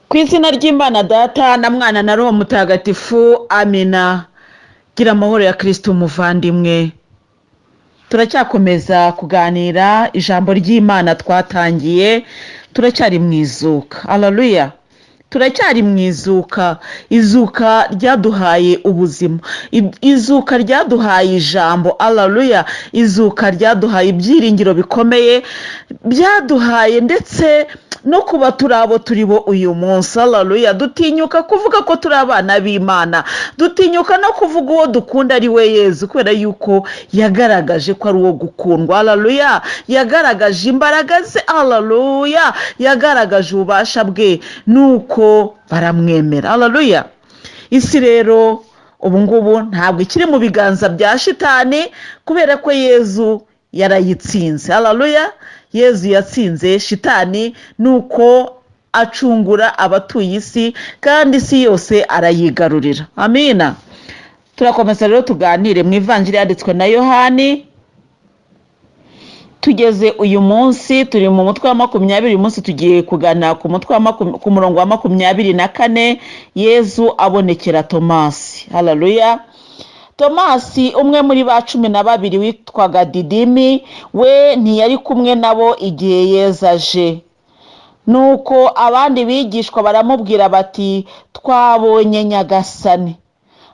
Ku izina ry'Imana Data na Mwana na Roho Mutagatifu, amina. Gira amahoro ya Kristo umuvandimwe. Turacyakomeza kuganira ijambo ry'Imana twatangiye, turacyari mu izuka. Haleluya! Turacyari mu izuka. Izuka ryaduhaye ubuzima, izuka ryaduhaye ijambo. Haleluya! Izuka ryaduhaye ibyiringiro bikomeye, byaduhaye ndetse no kuba turi abo turi bo uyu munsi. Haleluya! Dutinyuka kuvuga ko turi abana b'Imana, dutinyuka no kuvuga uwo dukunda ari we Yezu, kubera yuko yagaragaje ko ari uwo gukundwa. Haleluya! Yagaragaje imbaraga ze. Haleluya! Yagaragaje ububasha bwe, nuko baramwemera. Haleluya! Isi rero ubu ngubu ntabwo ikiri mu biganza bya Shitani, kubera ko Yezu yarayitsinze. Haleluya! Yezu yatsinze Shitani, nuko acungura abatuye isi, kandi isi yose arayigarurira. Amina. Turakomeza rero tuganire mu ivanjiri yanditswe na Yohani. Tugeze uyu munsi turi mu mutwe wa 20. Uyu munsi tugiye kuganira ku mutwe wa ku murongo wa 24, Yezu abonekera Tomasi. Haleluya! Tomasi, umwe muri ba 12 witwaga Didimi, we ntiyari kumwe nabo igihe Yezu aje. Nuko abandi bigishwa baramubwira bati: "Twabonye Nyagasani."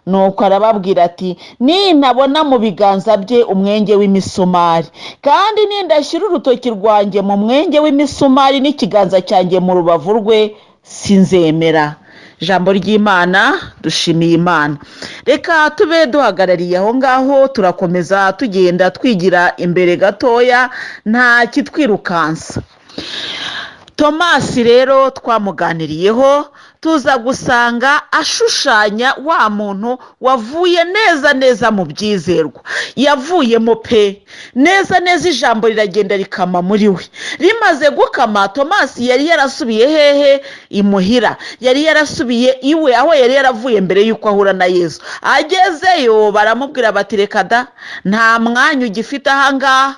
Nuko arababwira ati: "Nintabona mu biganza bye umwenge w'imisumari, kandi nindashyira urutoki rwanjye mu mwenge w'imisumari n'ikiganza cyanjye mu rubavu rwe, sinzemera." Ijambo ry'Imana, dushimiye Imana. Reka tube duhagarariye aho ngaho, turakomeza tugenda twigira imbere gatoya, nta kitwirukansa. Tomasi rero twamuganiriyeho, tuza gusanga ashushanya wa muntu wavuye neza neza mu byizerwa, yavuyemo pe neza neza. Ijambo riragenda rikama muri we. Rimaze gukama, Tomasi yari yarasubiye hehe? Imuhira. Yari yarasubiye iwe, aho yari yaravuye mbere y'uko ahura na Yezu. Agezeyo baramubwira bati: "Reka da, nta mwanya ugifite ahangaha."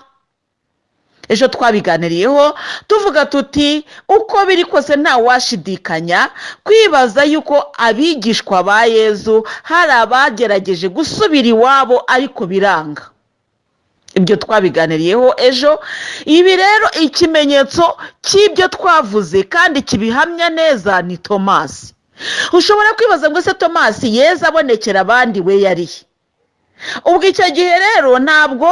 Ejo twabiganiriyeho tuvuga tuti: uko biri kose ntawashidikanya kwibaza yuko abigishwa ba Yezu hari abagerageje gusubira iwabo ariko biranga. Ibyo twabiganiriyeho ejo. Ibi rero, ikimenyetso cy'ibyo twavuze kandi kibihamya neza ni Tomasi. Ushobora kwibaza ngo: "Ese Tomasi, Yezu abonekera abandi, we yarihe?" Ubwo icyo gihe rero ntabwo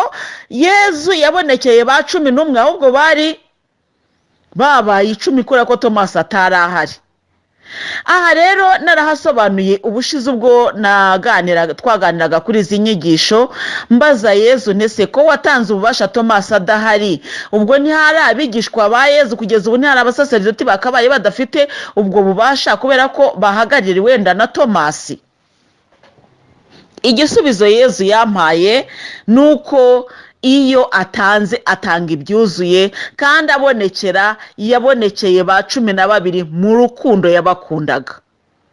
Yezu yabonekeye ba 11, ahubwo bari babaye 10, kubera ko Tomasi atari ahari. Aha rero narahasobanuye ubushize ubwo twaganiraga kuri izi nyigisho, mbaza Yezu nti: "Ese ko watanze ububasha Tomasi adahari, ubwo ntihari abigishwa ba Yezu kugeza ubu, ntihari abasaseridoti bakabaye badafite ubwo bubasha kubera ko bahagarariwe wenda na Tomasi?" Igisubizo Yezu yampaye ni uko iyo atanze atanga ibyuzuye, kandi abonekera yabonekeye ba 12 mu rukundo yabakundaga.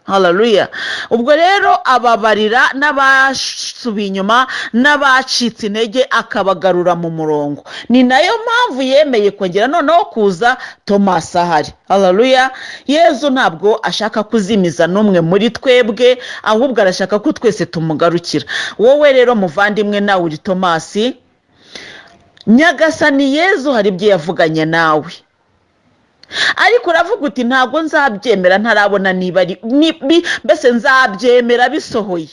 Haleluya! Ubwo rero ababarira n'abasubiye inyuma n'abacitse intege, akabagarura mu murongo. Ni nayo mpamvu yemeye kongera noneho kuza Tomasi ahari. Haleluya! Yezu ntabwo ashaka kuzimiza n'umwe muri twebwe, ahubwo arashaka ko twese tumugarukira. Wowe rero muvandimwe, nawe uri Tomasi. Nyagasani Yezu hari ibyo yavuganye nawe, ariko uravuga uti: "Ntabwo nzabyemera ntarabona niba ari mbese nzabyemera bisohoye."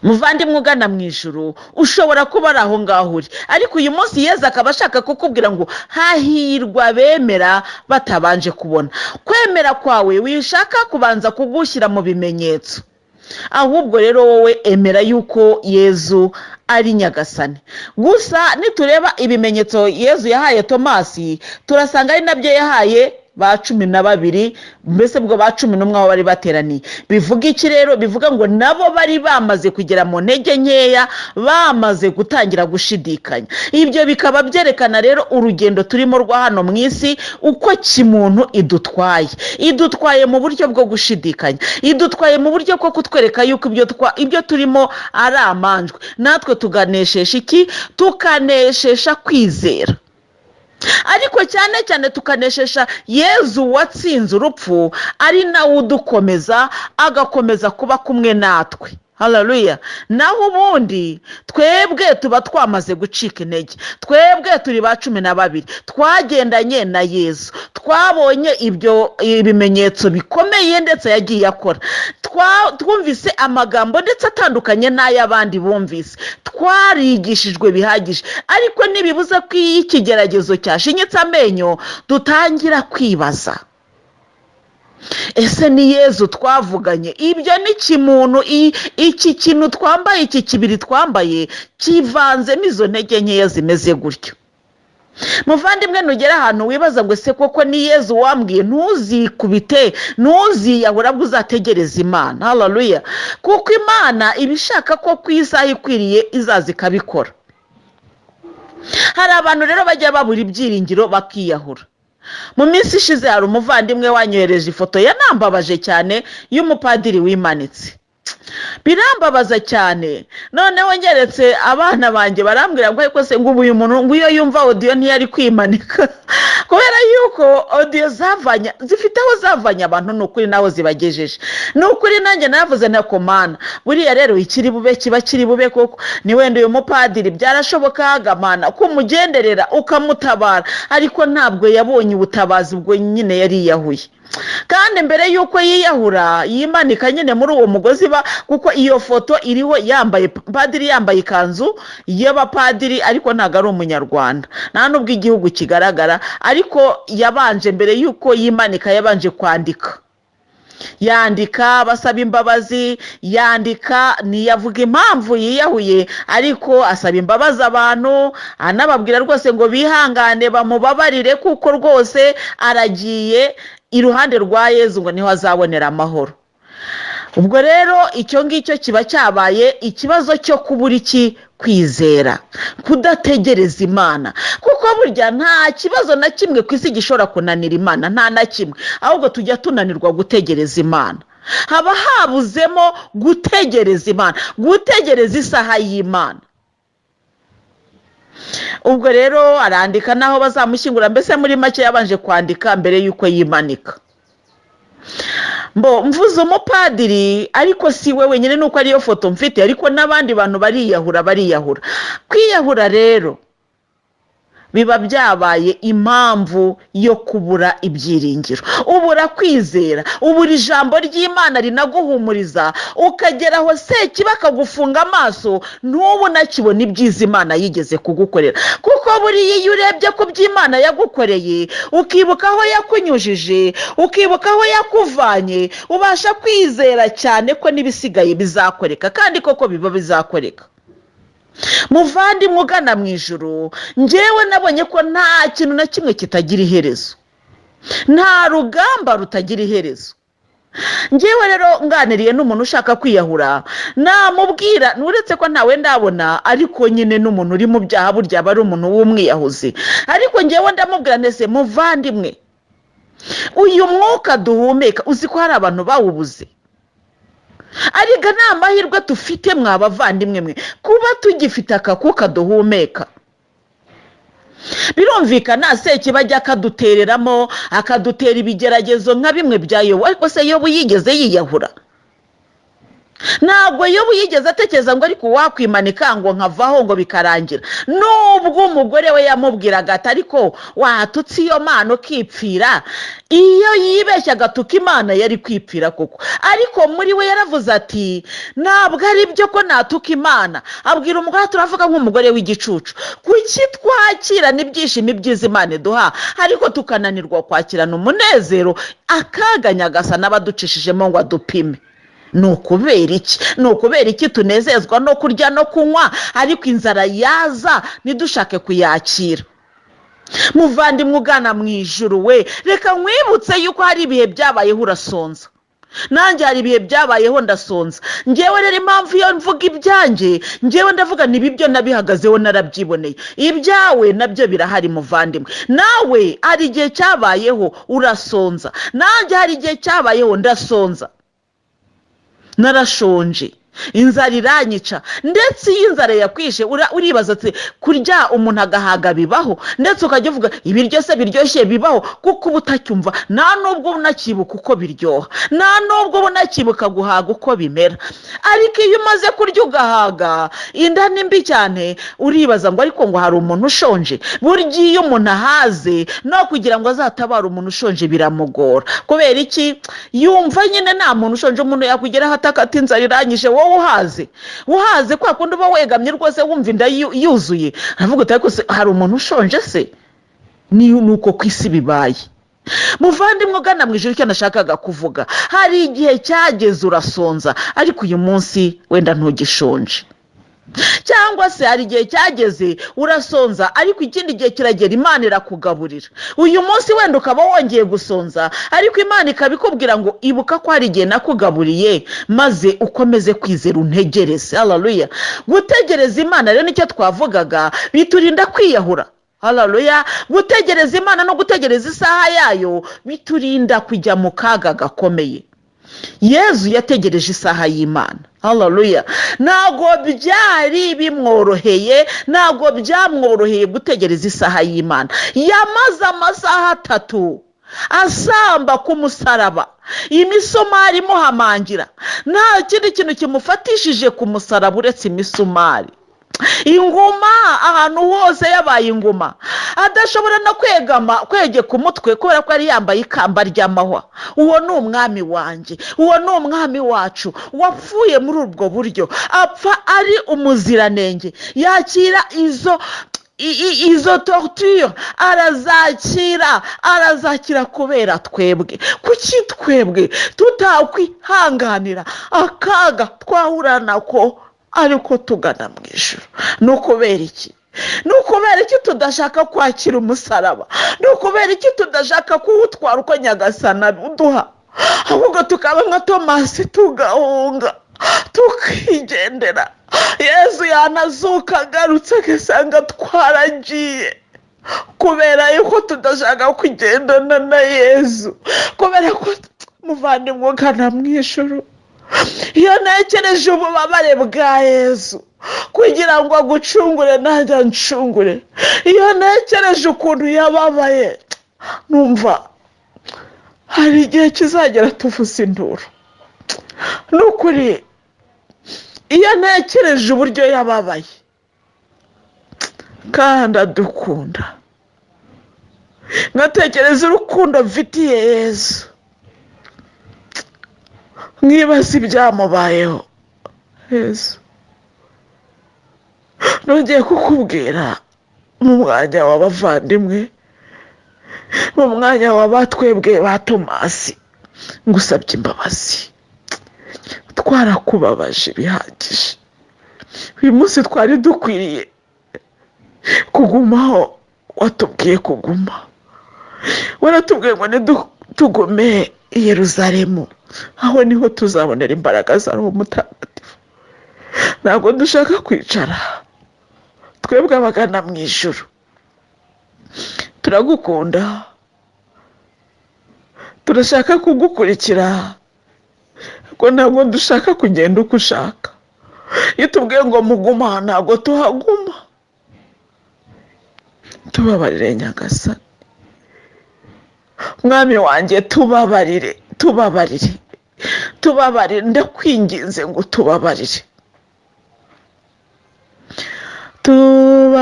Muvandimwe ugana mu ijuru, ushobora kuba ari aho ngaho uri, ariko uyu munsi Yezu akaba ashaka kukubwira ngo: "Hahirwa bemera batabanje kubona." Kwemera kwawe wishaka kubanza kugushyira mu bimenyetso, ahubwo rero wowe emera yuko Yezu ari Nyagasani gusa. Nitureba ibimenyetso Yezu yahaye Tomasi, turasanga ari nabyo yahaye ba 12, mbese ubwo ba 11 aho bari bateraniye. Bivuga iki rero? Bivuga ngo nabo bari bamaze kugera mu ntege nkeya, bamaze gutangira gushidikanya. Ibyo bikaba byerekana rero urugendo turimo rwa hano mu isi, uko kimuntu idutwaye. Idutwaye mu buryo bwo gushidikanya, idutwaye mu buryo bwo kutwereka yuko ibyo turimo ari amanjwe, natwe tuganeshesha iki? Tukaneshesha kwizera. Ariko cyane cyane tukaneshesha Yezu watsinze urupfu, ari nawe udukomeza, agakomeza kuba kumwe natwe. Haleluya. Naho ubundi twebwe tuba twamaze gucika intege. Twebwe turi ba 12, twagendanye na Yezu, twabonye ibyo ibimenyetso bikomeye ndetse yagiye akora, twumvise amagambo ndetse atandukanye n'ay'abandi bumvise, twarigishijwe bihagije. Ariko ntibibuza ko iyo ikigeragezo cyashinyitse amenyo dutangira kwibaza: ese ni Yezu twavuganye? Ibyo ni kimuntu. Iki kintu twambaye, iki kibiri twambaye, kivanzemo izo ntege nkeya zimeze gutyo. Muvandimwe, nugera ahantu wibaza ngo ese koko ni Yezu wambwiye, ntuzikubite, ntuziyahura, ahubwo uzategereze Imana. Haleluya. Kuko Imana iba ishaka ko ku isaha ikwiriye izaza ikabikora. Hari abantu rero bajya babura ibyiringiro bakiyahura. Mu minsi ishize hari umuvandimwe wanyohereje ifoto yanambabaje cyane y'umupadiri wimanitse, birambabaza cyane. Noneho ngeretse abana banjye barambwira ngo ariko se ngo ubu uyu muntu ngo iyo yumva audio ntiyari kwimanika, kubera yuko audio zavanye, zifite aho zavanye abantu, ni ukuri, n'aho zibagejeje, ni ukuri. Nanjye naravuze ntako Mana, buriya rero ikiri bube kiba kiri bube koko. Ni wenda uyu mupadiri byarashobokaga, Mana, kumugenderera ukamutabara, ariko ntabwo yabonye ubutabazi, ubwo nyine yariyahuye. Kandi mbere y'uko yiyahura, yimanika nyine muri uwo mugozi ba, kuko iyo foto iriho yambaye, padiri yambaye ikanzu y'abapadiri, ariko ntabwo ari umunyarwanda, nta n'ubwo igihugu kigaragara. Ariko yabanje, mbere y'uko yimanika, yabanje kwandika, yandika basaba imbabazi, yandika, ntiyavuga impamvu yiyahuye, ariko asaba imbabazi abantu, anababwira rwose ngo bihangane bamubabarire, kuko rwose aragiye iruhande rwa Yezu, ngo niho azabonera amahoro. Ubwo rero icyo ngicyo kiba cyabaye ikibazo cyo kubura iki? Kwizera, kudategereza Imana. Kuko burya nta kibazo na kimwe ku isi gishobora kunanira Imana, nta na kimwe. Ahubwo tujya tunanirwa gutegereza Imana, haba habuzemo gutegereza Imana, gutegereza isaha y'Imana. Ubwo rero arandika n'aho bazamushyingura, mbese muri make yabanje kwandika mbere y'uko yimanika. Mbo mvuze umupadiri, ariko si we wenyine, nuko ariyo foto mfite, ariko n'abandi bantu bariyahura, bariyahura. Kwiyahura rero biba byabaye impamvu yo kubura ibyiringiro, ubura kwizera, ubura ijambo ry'Imana rinaguhumuriza, ukagera aho sekibi akagufunga amaso, ntubu unakibona ibyiza Imana yigeze kugukorera. Kuko buriya iyo urebye ku by'Imana yagukoreye, ukibuka aho yakunyujije, ukibuka aho yakuvanye, ubasha kwizera cyane ko n'ibisigaye bizakoreka, kandi koko biba bizakoreka. Muvandimwe ugana mu ijuru, ngewe nabonye ko nta kintu na kimwe kitagira iherezo, nta rugamba rutagira iherezo. Ngewe rero nganiriye n'umuntu ushaka kwiyahura, namubwira, uretse ko ntawe ndabona, ariko nyine n'umuntu uri mu byaha burya aba ari umuntu w'umwiyahuzi, ariko ngewe ndamubwira ndetse: muvandimwe, uyu mwuka duhumeka, uzi ko hari abantu bawubuze? Ariko ni amahirwe dufite, mwa bavandimwe mwe, kuba tugifite akakuka duhumeka. Birumvikana, sekibi ajya akadutereramo, akadutera ibigeragezo nka bimwe bya Yobu. Ariko se Yobu yigeze yiyahura? Ntabwo Yobu yigeze atekereza ngo ariko wakwimanika ngo nkavaho ngo bikarangira, nubwo umugore we yamubwiraga ati ariko watutse iyo Mana ukipfira. Iyo yibeshya agatuka Imana yari kwipfira koko, ariko muri we yaravuze ati ntabwo ari byo ko natuka Imana. Abwira umugore, turavuga nk'umugore w'igicucu. Kuki twakirana ibyishimo ibyiza Imana iduha, ariko tukananirwa kwakirana umunezero akaga Nyagasani n'abaducishijemo ngo adupime? Ni ukubera iki? Ni ukubera iki tunezezwa no kurya no kunywa, ariko inzara yaza ntidushake kuyakira? Muvandimwe ugana mu ijuru we, reka nkwibutse yuko hari ibihe byabayeho urasonza, nanjye hari ibihe byabayeho ndasonza. Ngewe rero impamvu iyo mvuga ibyanjye, ngewe ndavuga niba ibyo nabihagazeho, narabyiboneye. Ibyawe nabyo birahari, muvandimwe. Nawe hari igihe cyabayeho urasonza, nanjye hari igihe cyabayeho ndasonza, narashonje. Inzara iranyica. Ndetse iyo inzara yakwishe uribaza ati kurya umuntu agahaga bibaho? Ndetse ukajya uvuga ibiryo se biryoshye bibaho? Kuko uba utacyumva, nta nubwo unakibuka uko biryoha, nta nubwo uba unakibuka guhaga uko bimera. Ariko iyo umaze kurya ugahaga, inda ni mbi cyane, uribaza ngo ariko ngo hari umuntu ushonje? Burya iyo umuntu ahaze, no kugira ngo azatabare umuntu ushonje biramugora. Kubera iki? Yumva nyine nta muntu ushonje. Umuntu yakugeraho ataka ati inzara iranyishe, wowe uhaze, uhaze kwa kundi uba wegamye rwose wumva inda yuzuye, aravuga uti ariko se hari umuntu ushonje se? Ni uko ku isi bibaye. Muvandimwe ugana mu ijuru, icyo nashakaga kuvuga, hari igihe cyageze urasonza, ariko uyu munsi wenda ntugishonje. Cyangwa se hari igihe cyageze urasonza, ariko ikindi gihe kiragera Imana irakugaburira. Uyu munsi wenda ukaba wongeye gusonza, ariko Imana ikaba ikubwira ngo ibuka ko hari igihe nakugaburiye, maze ukomeze kwizera untegereze. Haleluya! Gutegereza Imana rero nicyo twavugaga, biturinda kwiyahura. Haleluya! Gutegereza Imana no gutegereza isaha yayo biturinda kujya mu kaga gakomeye. Yezu yategereje isaha y'Imana. Haleluya! Ntabwo byari bimworoheye, ntabwo byamworoheye gutegereza isaha y'Imana. Yamaze amasaha 3 asamba ku musaraba, imisumari imuhamangira, nta kindi kintu kimufatishije ku musaraba uretse imisumari. Inguma ahantu hose, yabaye inguma, adashobora no kwegeka umutwe kubera ko yari yambaye ikamba ry'amahwa. Uwo ni umwami wanjye, uwo ni umwami wacu wapfuye muri ubwo buryo, apfa ari umuziranenge, yakira izo torture, arazakira, arazakira kubera twebwe. Kuki twebwe tutakwihanganira akaga twahura nako ariko tugana mu ijuru? Ni ukubera iki? Ni ukubera iki tudashaka kwakira umusaraba? Ni ukubera iki tudashaka kuwutwara uko Nyagasana uduha, ahubwo tukaba nka Tomasi tugahunga tukigendera? Yezu yanazuka agarutse agasanga twaragiye kubera yuko tudashaka kugendana na Yezu. Kubera ko, muvandimwe ugana mu ijuru, iyo ntekereje ububabare bwa Yezu kugira ngo agucungure nanjye ancungure, iyo ntekereje ukuntu yababaye, numva hari igihe kizagera tuvuze induru. Ni ukuri, iyo ntekereje uburyo yababaye kandi adukunda, nkatekereza urukundo mfitiye Yezu, nkibaza ibyamubayeho. Yezu, nongeye kukubwira mu mwanya w'abavandimwe, mu mwanya w'abatwebwe ba Tomasi, ngusabye imbabazi. Twarakubabaje bihagije. Uyu munsi twari dukwiriye kugumaho watubwiye kuguma. Waratubwiye ngo ntitugume i Yeruzalemu, aho niho tuzabonera imbaraga za Roho Mutagatifu. Ntabwo dushaka kwicara, twebwe abagana mu ijuru. Turagukunda, turashaka kugukurikira, ariko ntabwo dushaka kugenda uko ushaka. Iyo tubwiye ngo muguma, ntabwo tuhaguma. Tubabarire Nyagasani Mwami wanjye, tubabarire, tubabarire, tubabarire. Ndakwinginze ngo tubabarire.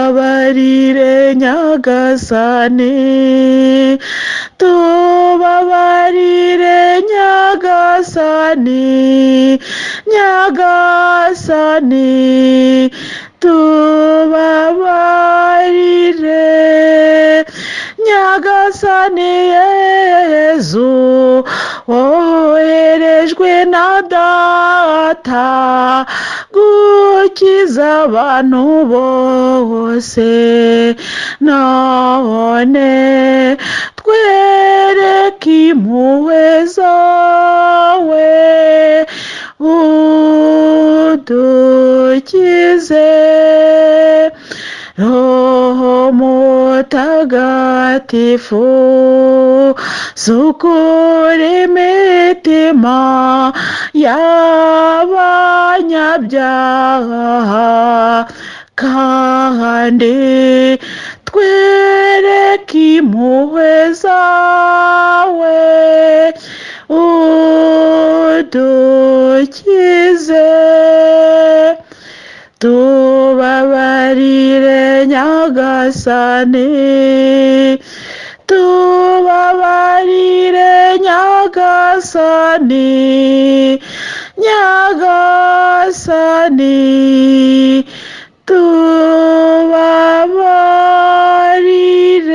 Tubabarire Nyagasani, tubabarire Nyagasani, Nyagasani tubabarire. Nyagasani Yezu woherejwe na Data gukiza abantu bose, none twereke impuhwe zawe udukize. Roho Mutagatifu sukura imitima y'abanyabyaha, kandi twereke impuhwe zawe, udukize. Tubabarire Nyagasani, tubabarire Nyagasani, Nyagasani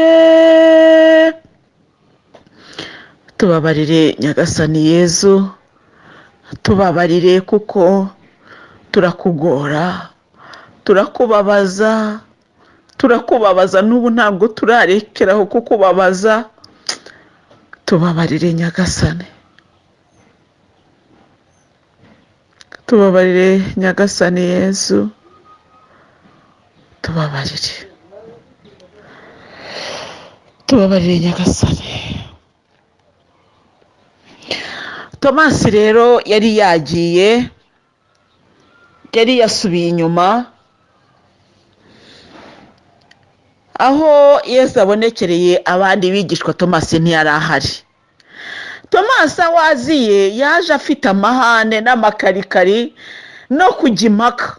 tubabarire. Tubabarire Nyagasani Yezu, tubabarire kuko turakugora, turakubabaza, turakubabaza n'ubu ntabwo turarekeraho kukubabaza. Tubabarire Nyagasani, tubabarire Nyagasani Yezu, tubabarire, tubabarire Nyagasani. Tomasi rero yari yagiye, yari yasubiye inyuma, aho Yesu abonekereye abandi bigishwa Tomasi ntiyari ahari. Tomasi aho aziye yaje afite amahane n'amakarikari no kujya impaka.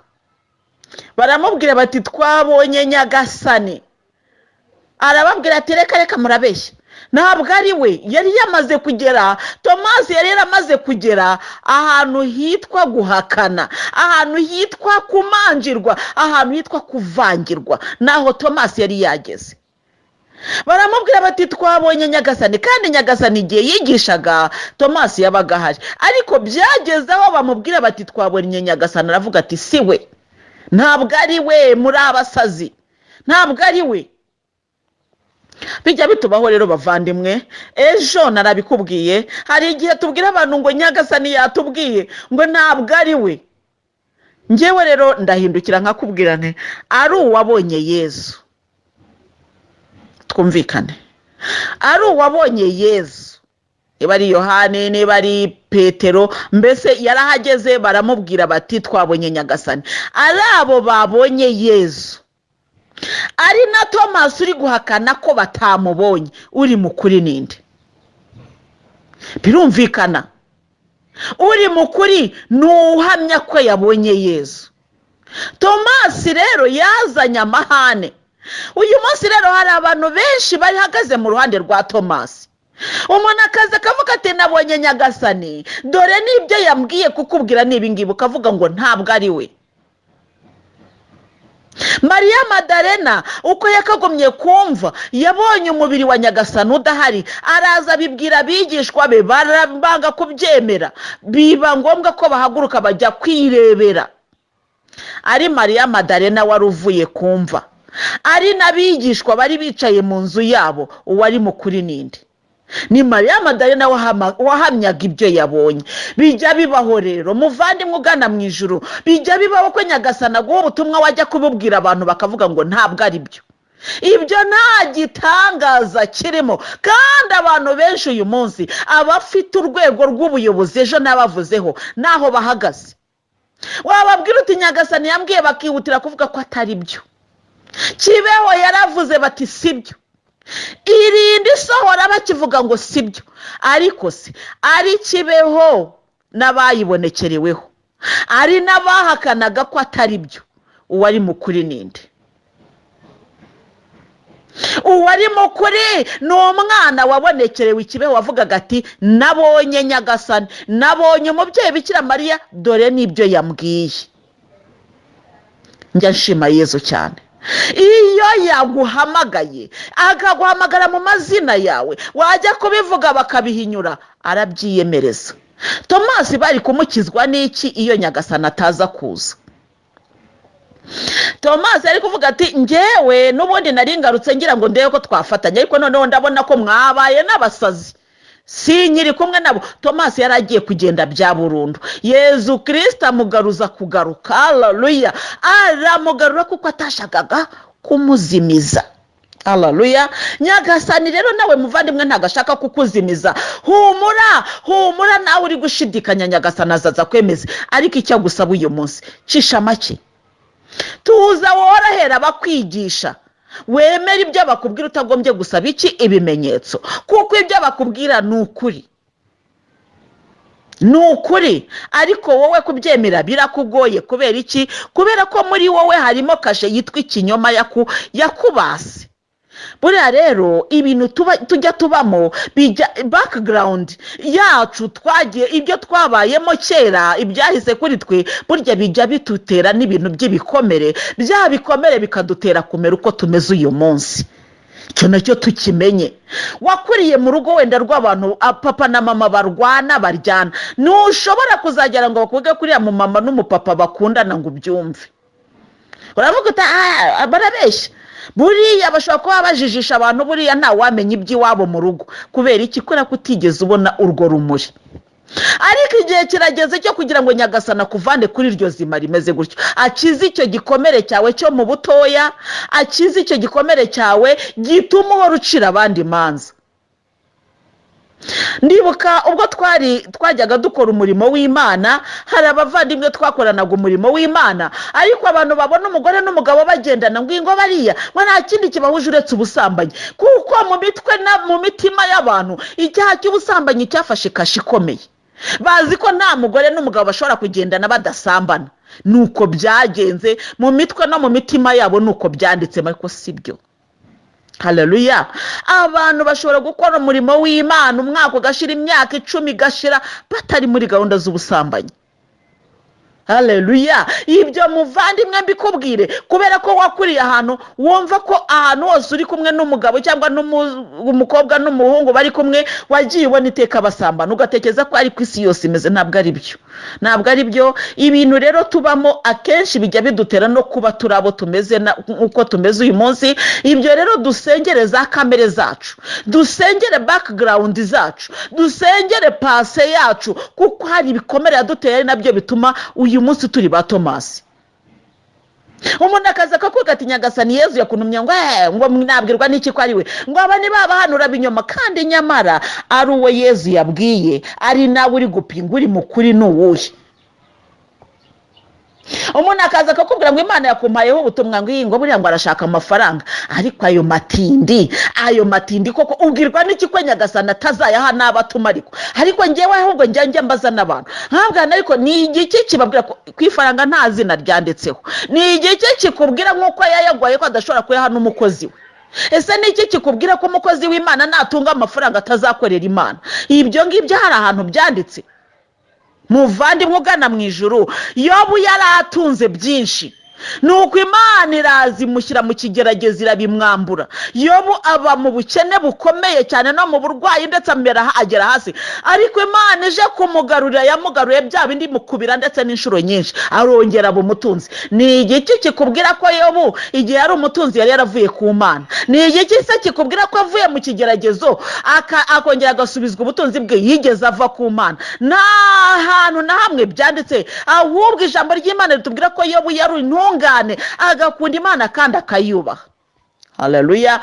Baramubwira bati twabonye Nyagasani. Arababwira ati reka reka murabeshya, ntabwo ari we. Yari yamaze kugera, Tomasi yari yaramaze kugera ahantu hitwa guhakana, ahantu hitwa kumanjirwa, ahantu hitwa kuvangirwa, naho Tomasi yari yageze. Baramubwira bati twabonye Nyagasani, kandi Nyagasani igihe yigishaga Tomasi yabaga ahari, ariko byageze aho bamubwira bati twabonye Nyagasani, aravuga ati si we, ntabwo ari we, muri abasazi, ntabwo ari we. Bijya bitubaho rero bavandimwe, ejo narabikubwiye, hari igihe tubwira abantu ngo Nyagasani yatubwiye ngo ntabwo ari we. Njyewe rero ndahindukira nkakubwira nti ari uwabonye Yezu, twumvikane, ari uwabonye Yezu, niba ari Yohani, niba ari Petero, mbese yarahageze baramubwira bati twabonye Nyagasani. Ari abo babonye Yezu, ari na Tomasi uri guhakana ko batamubonye, uri mukuri ninde? Birumvikana, uri mukuri ni uhamya ko yabonye Yezu. Tomasi rero yazanye amahane. Uyu munsi rero hari abantu benshi bahagaze mu ruhande rwa Tomasi. Umuntu akaza akavuga ati nabonye Nyagasani, dore n'ibyo yambwiye kukubwira ni ibingibi, ukavuga ngo ntabwo ari we. Mariya Madarena uko yakagomye kumva, yabonye umubiri wa Nyagasani udahari, araza abibwira abigishwa be, barabanga kubyemera, biba ngombwa ko bahaguruka bajya kwirebera. Ari Mariya Madarena wari uvuye kumva, ari n'abigishwa bari bicaye mu nzu yabo, uwari mukuri ninde? Ni Mariya Madarena wahamyaga ibyo yabonye. Bijya bibaho rero muvandimwe ugana mu ijuru, bijya bibaho ko Nyagasani aguha ubutumwa wajya kububwira abantu bakavuga ngo ntabwo ari byo. Ibyo nta gitangaza kirimo, kandi abantu benshi uyu munsi abafite urwego rw'ubuyobozi ejo n'abavuzeho naho bahagaze, wababwira uti Nyagasani yambwiye, bakihutira kuvuga ko atari byo. Kibeho yaravuze bati si byo, irindi sohora bakivuga ngo si byo, ariko se ari Kibeho n'abayibonekereweho, ari n'abahakanaga ko atari byo, uwari mukuri ninde? Uwari mukuri ni umwana wabonekerewe Ikibeho, wavugaga ati nabonye Nyagasani, nabonye umubyeyi Bikira Mariya, dore n'ibyo yambwiye. Njya nshima Yezu cyane. Iyo yaguhamagaye akaguhamagara mu mazina yawe, wajya kubivuga bakabihinyura, arabyiyemereza. Tomasi bari kumukizwa n'iki iyo Nyagasani ataza kuza? Tomasi ari kuvuga ati njyewe n'ubundi nari ngarutse ngira ngo ndebe ko twafatanya, ariko noneho ndabona ko mwabaye n'abasazi, sinkiri kumwe nabo. Tomasi yari agiye kugenda bya burundu, Yezu Kirisita amugaruza kugaruka, haleluya, aramugarura kuko atashakaga kumuzimiza. Haleluya. Nyagasani rero nawe muvandimwe ntabwo ashaka kukuzimiza. Humura, humura nawe uri gushidikanya, Nyagasani azaza kwemeza. Ariko icyo agusaba uyu munsi, cisha make, tuza worohera abakwigisha, wemere ibyo bakubwira utagombye gusaba iki? Ibimenyetso. Kuko ibyo bakubwira ni ukuri, ni ukuri, ariko wowe kubyemera birakugoye. Kubera iki? Kubera ko muri wowe harimo kashe yitwa ikinyoma yakubase. Buriya rero ibintu tujya tubamo bijya background yacu, twagiye ibyo twabayemo kera, ibyahise kuri twe, burya bijya bitutera n'ibintu by'ibikomere. Bya bikomere bikadutera kumera uko tumeze uyu munsi. Icyo nacyo tukimenye. Wakuriye mu rugo wenda rw'abantu papa na mama barwana, baryana, ntushobora kuzagera ngo bakuvuge kuriya mu mama n'umupapa bakundana ngo ubyumve. Uravuga uti: "Ah, barabeshya." Buriya bashobora kuba bajijisha abantu, buriya ntawamenya iby'iwabo mu rugo. Kubera iki? Kubera ko utigeze ubona urwo rumuri. Ariko igihe kirageze cyo kugira ngo Nyagasana akuvane kuri iryo zima rimeze gutyo, akize icyo gikomere cyawe cyo mu butoya, akize icyo gikomere cyawe gituma uhora ucira abandi imanza. Ndibuka ubwo twari twajyaga dukora umurimo w'Imana, hari abavandimwe twakoranaga umurimo w'Imana, ariko abantu babona umugore n'umugabo bagendana ngo ingo bariya ngo nta kindi kibahuje uretse ubusambanyi, kuko mu mitwe na mu mitima y'abantu icyaha cy'ubusambanyi cyafashe kashe ikomeye. Bazi ko nta mugore n'umugabo bashobora kugendana badasambana. Nuko byagenze mu mitwe no mu mitima yabo, nuko byanditse, ariko si byo. Haleluya. Abantu bashobora gukora umurimo w'Imana umwaka ugashira, imyaka 10 igashira, batari muri gahunda z'ubusambanyi. Haleluya. Ibyo muvandimwe mbikubwire kubera ko wakuriye ahantu wumva ko ahantu hose uri kumwe n'umugabo cyangwa umukobwa n'umuhungu bari kumwe, wagiye ubona iteka basambana, ugatekereza ko ari ku isi yose imeze. Ntabwo ari byo, ntabwo ari byo. Ibintu rero tubamo akenshi bijya bidutera no kuba turi abo tumeze uko tumeze uyu munsi. Ibyo rero dusengere za kamere zacu, dusengere background zacu, dusengere passé yacu, kuko hari ibikomere yaduteye, ari nabyo bituma uyu munsi turi ba Tomasi. Umuntu akaza akakubwira ati: "Nyagasani Yezu yakuntumye," ngo ngo nabwirwa n'iki ko ari we? Ngo aba ni babahanura binyoma. Kandi nyamara ari uwo Yezu yabwiye, ari nawe uri gupinga, uri mu kuri ni uwuhe? Umuntu akaza akakubwira ngo Imana yakumpayeho ubutumwa, ngo iyi ngo buriya ngo arashaka amafaranga. Ariko ayo matindi, ayo matindi koko, ubwirwa n'iki ko Nyagasani atazayaha n'abo atuma? Ariko ngewe ahubwo njya mbaza n'abantu nkabwana: ariko ni igiki kibabwira ko ku ifaranga nta zina ryanditseho? Ni igiki kikubwira nk'uko yayagwaye ko adashobora kuyaha n'umukozi we? Ese ni iki kikubwira ko umukozi w'Imana natunga amafaranga atazakorera Imana? Ibyo ngibyo hari ahantu byanditse? Muvandimwe ugana mu ijuru, Yobu yari atunze byinshi, nuko Imana iraza imushyira mu kigeragezo, irabimwambura. Yobu aba mu bukene bukomeye cyane no mu burwayi, ndetse amera agera hasi. Ariko Imana ije kumugarurira, yamugaruye bya bindi mukubira ndetse n'inshuro nyinshi, arongera aba umutunzi. Ni igiki kikubwira ko Yobu igihe yari umutunzi yari yaravuye ku Mana? Ni igiki se kikubwira ko avuye mu kigeragezo akongera agasubizwa ubutunzi bwe yigeze ava ku Mana? Nta hantu na hamwe byanditse. Ahubwo ijambo ry'Imana ritubwira ko Yobu yari intungane, agakunda Imana kandi akayubaha. Haleluya.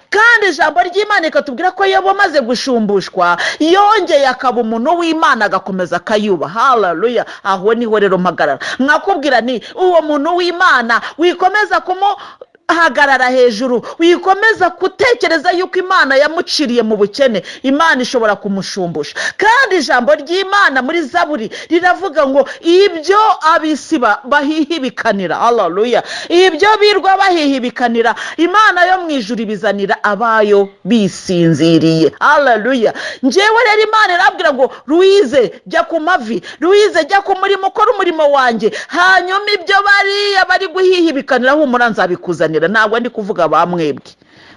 Kandi ijambo ry'Imana rikatubwira ko Yobu amaze gushumbushwa yongeye akaba umuntu w'Imana, agakomeza akayubaha. Haleluya. Aho niho rero mpagarara nkakubwira ni uwo muntu w'Imana wikomeza kumuhagarara hejuru, wikomeza gutekereza yuko Imana yamuciriye mu bukene. Imana ishobora kumushumbusha. Kandi ijambo ry'Imana muri Zaburi riravuga ngo ibyo ab'isi bahihibikanira, haleluya, ibyo birwa bahihibikanira, Imana yo mu ijuru ibizanira abayo bisinziriye. Haleluya. Njyewe rero Imana irabwira ngo: "Louise, jya ku mavi. Louise, jya ku murimo, ukora umurimo wanjye, hanyuma ibyo bariya bari guhihibikanira, humura, nzabikuzanira." Ntabwo ndi kuvuga ba mwebwe,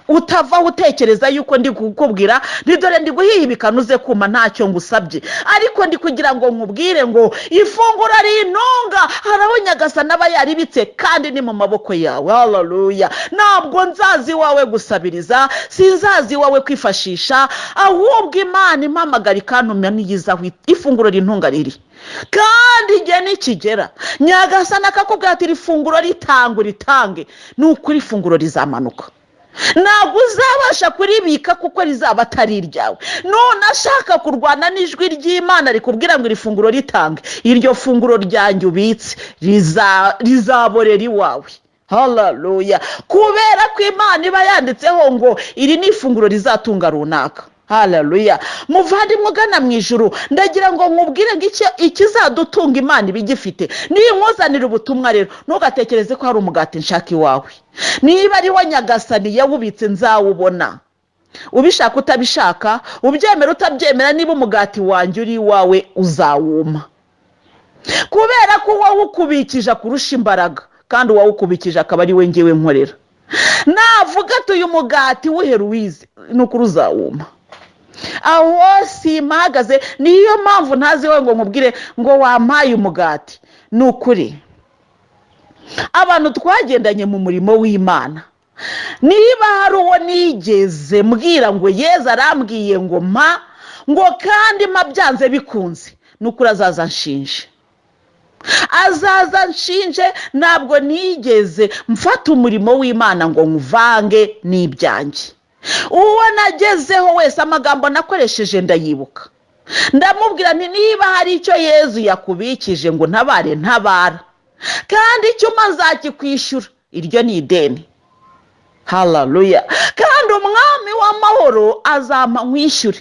utavaho utekereza yuko ndi kukubwira ni dore ndi guhihibikana uze kuma. Ntacyo ngusabye, ariko ndi kugira ngo nkubwire ngo ifunguro rintunga hari aho Nyagasani aba yaribitse, kandi ni mu maboko yawe. Haleluya. Ntabwo nzaza iwawe gusabiriza, sinzaza iwawe kwifashisha, ahubwo Imana impamagara ikantumira niyiza aho ifunguro rintunga riri. Kandi igihe nikigera Nyagasani akakubwira ati: "Iri funguro ritanga, uritange," ni ukuri ifunguro rizamanuka. Ntabwo uzabasha kuribika kuko rizaba atari iryawe. None ashaka kurwana n'ijwi ry'Imana rikubwira ngo iri funguro ritange, iryo funguro ryanjye ubitse rizaborera iwawe. Haleluya! Kubera ko Imana iba yanditseho ngo iri ni ifunguro rizatunga runaka. Haleluya! Muvandimwe ugana mu ijuru, ndagira ngo nkubwire ngo ikizadutunga Imana iba igifite. Ninkuzanira ubutumwa rero, ntugatekereze ko hari umugati nshaka iwawe. Niba ari wo Nyagasani yawubitse, nzawubona, ubishaka utabishaka, ubyemera utabyemera. Niba umugati wanjye uri iwawe, uzawuma, kubera ko uwawukubikije akurusha imbaraga, kandi uwawukubikije akaba ari we ngewe nkorera. Navuga ati uyu mugati wuhere uwize, ni ukuri uzawuma. Aho simpahagaze. Niyo mpamvu ntazi wowe ngo nkubwire ngo wampaye umugati. Ni ukuri, abantu twagendanye mu murimo w'Imana, niba hari uwo nigeze mbwira ngo Yezu arambwiye ngo mpa, ngo kandi mpa byanze bikunze, ni ukuri azaza nshinje, azaza nshinje. Ntabwo nigeze mfata umurimo w'Imana ngo nkuvange n'ibyanjye. Uwo nagezeho wese, amagambo nakoresheje ndayibuka. Ndamubwira nti niba hari icyo Yezu yakubikije ngo ntabare, ntabara, kandi icyo nzakikwishyura, iryo ni ideni. Haleluya! Kandi Umwami w'amahoro azampa nkwishyure.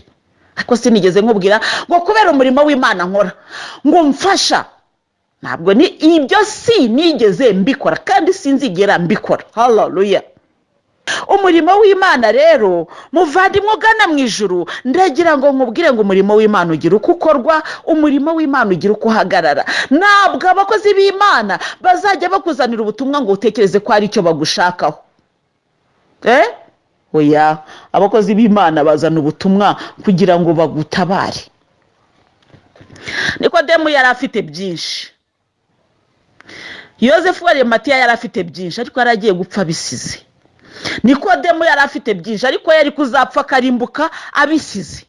Ariko sinigeze nkubwira ngo kubera umurimo w'Imana nkora ngo mfasha. Ntabwo ni ibyo, si nigeze mbikora kandi sinzigera mbikora. Haleluya! Umurimo w'Imana rero, muvandimwe ugana mu ijuru, ndagira ngo nkubwire ngo umurimo w'Imana ugira uko ukorwa, umurimo w'Imana ugira uko uhagarara. Ntabwo abakozi b'Imana bazajya bakuzanira ubutumwa ngo utekereze ko hari icyo bagushakaho. Oya, abakozi b'Imana bazana ubutumwa kugira ngo bagutabare. Nikodemu yari afite byinshi, Yosefu wa Matiya yari afite byinshi, ariko yari agiye gupfa abisize. Nikodemu yari afite byinshi, ariko yari kuzapfa akarimbuka abisize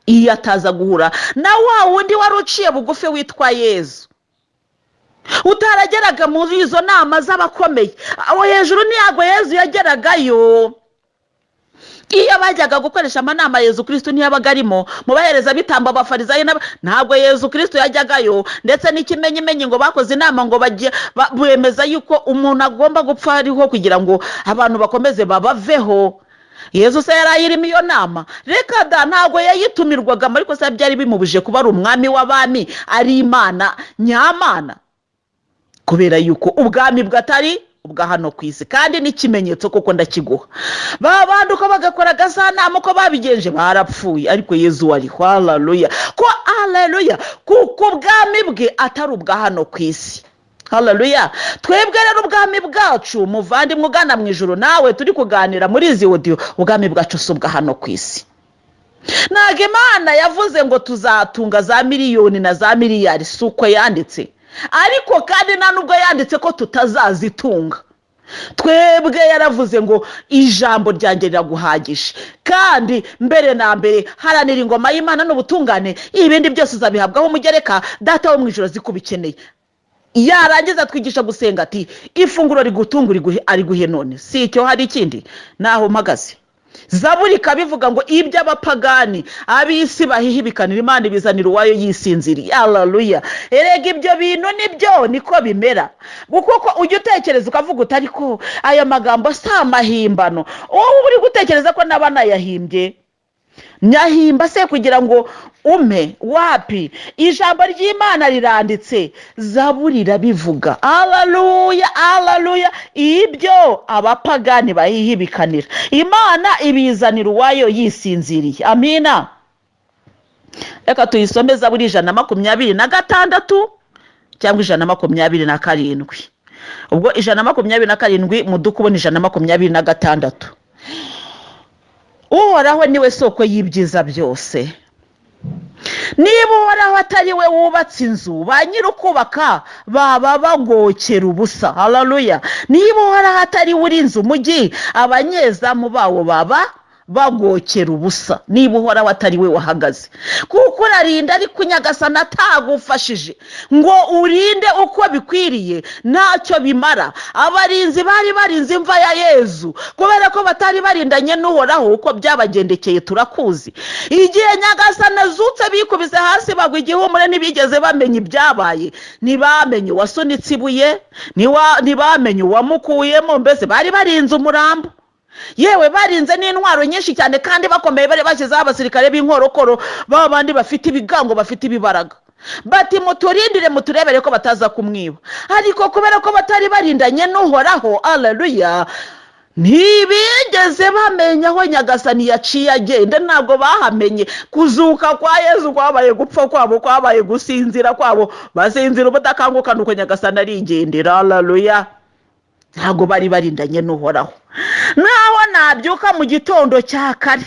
iyo ataza guhura na wa wundi wari uciye bugufi witwa Yezu, utarageraga muri izo nama z'abakomeye aho hejuru. Ntabwo Yezu yageragayo. Iyo bajyaga gukoresha amanama, Yezu Kirisitu ntiyabaga arimo mu baherezabitambo, abafarizayo. Ntabwo Yezu Kirisitu yajyagayo. Ndetse n'ikimenyimenyi, ngo bakoze inama ngo bemeza yuko umuntu agomba gupfa ariho kugira ngo abantu bakomeze babaveho. Yezu se yari ayirimo iyo nama? Reka da, ntabwo yayitumirwagamo. Ariko se byari bimubujije kuba ari Umwami w'abami, ari Imana nyamana? Kubera yuko ubwami bwe atari ubwa hano ku isi. Kandi n'ikimenyetso koko ndakiguha, ba bandi uko bagakora agasanama, uko babigenje, barapfuye, ariko Yezu wariho. Haleluya! Ko haleluya, kuko ubwami bwe atari ubwa hano ku isi. Haleluya! Twebwe rero ubwami bwacu, muvandimwe ugana mu ijuru, nawe turi kuganira muri izi audio, ubwami bwacu si ubwa hano ku isi. Ntabwo Imana yavuze ngo tuzatunga za miliyoni na za miliyari, si uko yanditse. Ariko kandi nta nubwo yanditse ko tutazazitunga. Twebwe yaravuze ngo ijambo ryanjye riraguhagije, kandi mbere na mbere haranira ingoma y'Imana n'ubutungane, ibindi byose uzabihabwaho umugereka. Data wo mu ijoro azi ko ubikeneye. Yarangiza twigisha gusenga ati ifunguro rigutunga ariguhe none. Si icyo, hari ikindi? Naho mpagaze. Zaburi ikabivuga ngo iby'abapagani, ab'isi bahihibikanira, Imana ibizanira uwayo yisinziriye. Haleluya! Erega ibyo bintu nibyo, niko bimera. Kuko ujya utekereza ukavuga uti ariko aya magambo si amahimbano? Wowe uri gutekereza ko naba nayahimbye? Nyahimba se kugira ngo umpe? Wapi, ijambo ry'Imana riranditse, Zaburi irabivuga. Haleluya, haleluya! Ibyo abapagani bahihibikanira, Imana ibizanira uwayo yisinziriye. Amina. Reka tuyisome, Zaburi 126 cyangwa 127. Ubwo 127, mudukubona 126. Uhoraho niwe soko y'ibyiza byose. Niba Uhoraho atari we wubatse inzu, ba nyir'ukubaka baba bagokera ubusa. Haleluya! Niba Uhoraho atari we urinze umujyi, abanyezamu bawo baba Bagokera ubusa niba Uhoraho atari we wahagaze, kuko urarinda ariko Nyagasani atagufashije ngo urinde uko bikwiriye, ntacyo bimara. Abarinzi bari barinze imva ya Yezu, kubera ko batari barindanye n'Uhoraho, uko byabagendekeye turakuzi. Igihe Nyagasani azutse, bikubise hasi bagwa igihumure, ntibigeze bamenya ibyabaye, ntibamenye uwasunitse ibuye, ntibamenye uwamukuyemo. Mbese bari barinze umurambo, yewe barinze n'intwaro nyinshi cyane kandi bakomeye, bari bashyizeho abasirikare b'inkorokoro, ba bandi bafite ibigango, bafite ibibaraga, bati: "Muturindire, muturebere ko bataza kumwiba." Ariko kubera ko batari barindanye n'Uhoraho, aleluya, ntibigeze bamenya aho Nyagasani yaciye agenda, ntabwo bahamenye. Kuzuka kwa Yezu kwabaye gupfa kwabo, kwabaye gusinzira kwabo, basinzira ubudakanguka, nuko Nyagasani arigendera. Aleluya! Ntabwo bari barindanye n'Uhoraho. Naho nabyuka mu gitondo cya kare,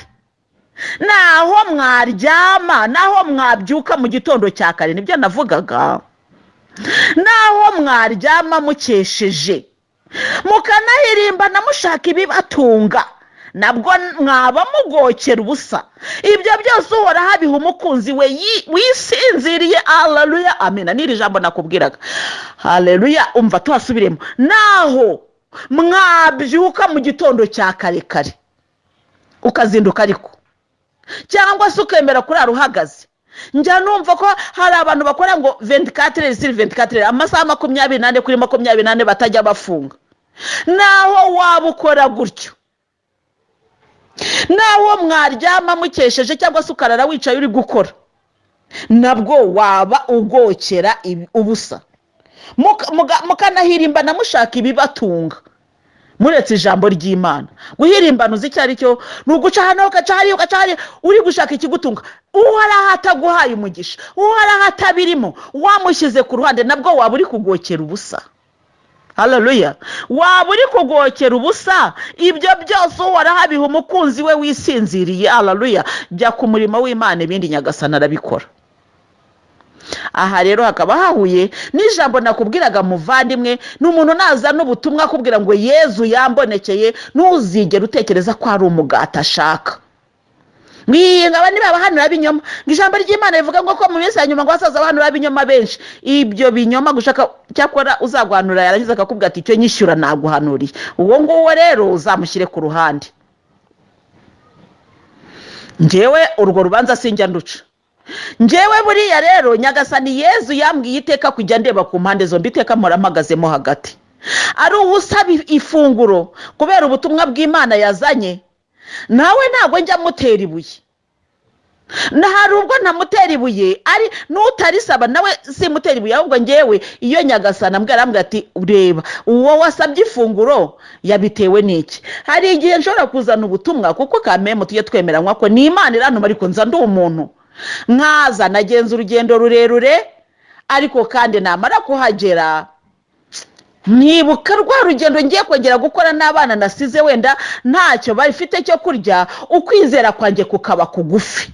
naho mwaryama, naho mwabyuka mu gitondo cya kare, nibyo navugaga, naho mwaryama mukesheje, mukanahirimbana mushaka ibibatunga, nabwo mwaba mugokera ubusa. Ibyo byose Uhoraho abiha umukunzi we wisinziriye. Haleluya, amena. N'iri jambo nakubwiraga, haleluya, umva tuhasubiremo. Naho mwabyuka mu gitondo cya kare kare, ukazinduka ariko, cyangwa se ukemera kurara uhagaze. Njya numva ko hari abantu bakora ngo 24 sur 24, amasaha 24 kuri 24, batajya bafunga. Naho waba ukora gutyo, naho mwaryama mukesheje, cyangwa se ukarara wicaye uri gukora, nabwo waba ugokera ubusa. Mukanahirimbana mushaka ibibatunga, muretse ijambo ry'Imana. Guhirimbana uzi icyo ari cyo? Ni uguca hano, ugaca hariya, ugaca hariya, uri gushaka ikigutunga. Uhoraho ataguhaye umugisha, Uhoraho atabirimo, wamushyize ku ruhande, nabwo waba uri kugokera ubusa. Haleluya! Waba uri kugokera ubusa. Ibyo byose Uhoraho abiha umukunzi we wisinziriye. Haleluya! Jya ku murimo w'Imana, ibindi Nyagasani arabikora. Aha rero hakaba hahuye n'ijambo nakubwiraga, muvandimwe. Ni umuntu nazana ubutumwa akubwira ngo Yezu yambonekeye, ntuzigere utekereza ko ari umugati ashaka. Ngaba niba abahanura b'ibinyoma, ngo ijambo ry'Imana rivuga ngo ko mu minsi ya nyuma ngo hazaza abahanura b'ibinyoma benshi. Ibyo binyoma gushaka, cyakora uzaguhanura yarangiza akakubwira ati: "Icyo nyishyura naguhanuriye", uwo nguwo rero uzamushyire ku ruhande. Ngewe urwo rubanza sinjya nduca. Ngewe buriya rero Nyagasani Yezu yambwiye iteka kujya ndeba ku mpande zombi, iteka mpora mpagazemo hagati. Ari uwusaba ifunguro kubera ubutumwa bw'Imana yazanye, nawe ntabwo njya mutera ibuye, na hari ubwo ntamutera ibuye, ari n'utarisaba nawe simutera ibuye. Ahubwo ngewe iyo Nyagasani ambwira, arambwira ati: "Reba uwo wasabye ifunguro yabitewe n'iki?" Hari igihe nshobora kuzana ubutumwa, kuko kamemu tujye twemeranywa ko ni Imana irantuma, ariko nza ndi umuntu, nkaza nagenza urugendo rurerure, ariko kandi namara kuhagera nkibuka rwa rugendo ngiye kongera gukora n'abana nasize wenda ntacyo bafite cyo kurya, ukwizera kwanjye kukaba kugufi,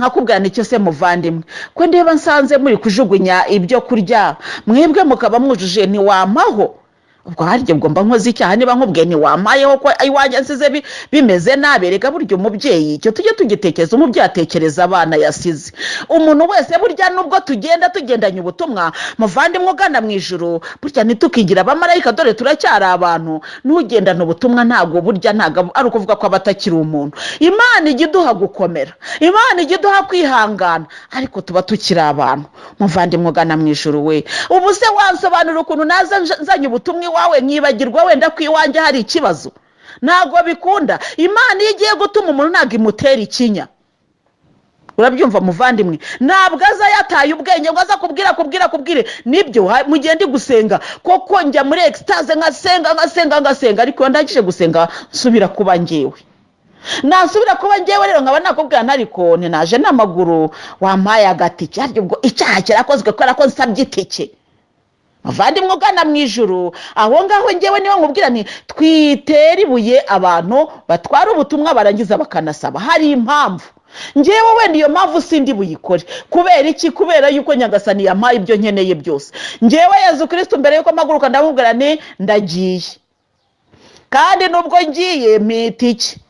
nkakubwira: "Nicyo se muvandimwe, ko ndeba nsanze muri kujugunya ibyo kurya, mwebwe mukaba mwujuje, ntiwampaho?" Ubwo harya ubwo mba nkoze icyaha niba nkubwiye ntiwampayeho, ko iwanjye nsize bimeze nabi? Reka burya umubyeyi, icyo tujye tugitekereza, umubyeyi atekereza abana yasize. Umuntu wese burya, nubwo tugenda tugendanye ubutumwa, muvandimwe ugana mu ijuru, burya ntitukigira abamarayika, dore turacyari abantu. N'ugendana ubutumwa ntabwo burya, ntabwo ari ukuvuga ko aba atakiri umuntu. Imana ijya iduha gukomera, Imana ijya iduha kwihangana, ariko tuba tukiri abantu. Muvandimwe ugana mu ijuru we, ubu se wansobanurira ukuntu naza nzanye ubutumwa iwawe, nkibagirwa wenda ko iwanjye hari ikibazo? Ntabwo bikunda. Imana iyo igiye gutuma umuntu ntabwo imutera ikinya. Urabyumva muvandimwe? Ntabwo aza yataye ubwenge ngo aza kubwira kubwira kubwire. Nibyo, mu gihe ndi gusenga koko njya muri extase, nkasenga, nkasenga, ngasenga, ariko iyo ndangije gusenga nsubira kuba ngewe. Nasubira kuba ngewe rero nkaba nakubwira, ntariko ntinaje n'amaguru, wampaye agatike? Harya ubwo icyaha kirakozwe kubera ko nsabye itike? Muvandimwe ugana mu ijuru, aho ngaho ngewe niba nkubwira nti twitere ibuye abantu batwara ubutumwa barangiza bakanasaba, hari impamvu. Ngewe wenda iyo mpamvu sindi buyikore. Kubera iki? Kubera yuko Nyagasani yampaye ibyo nkeneye byose. Ngewe Yezu Kirisitu, mbere yuko mpaguruka ndamubwira nti: "Ndagiye, kandi nubwo ngiye mpa itike."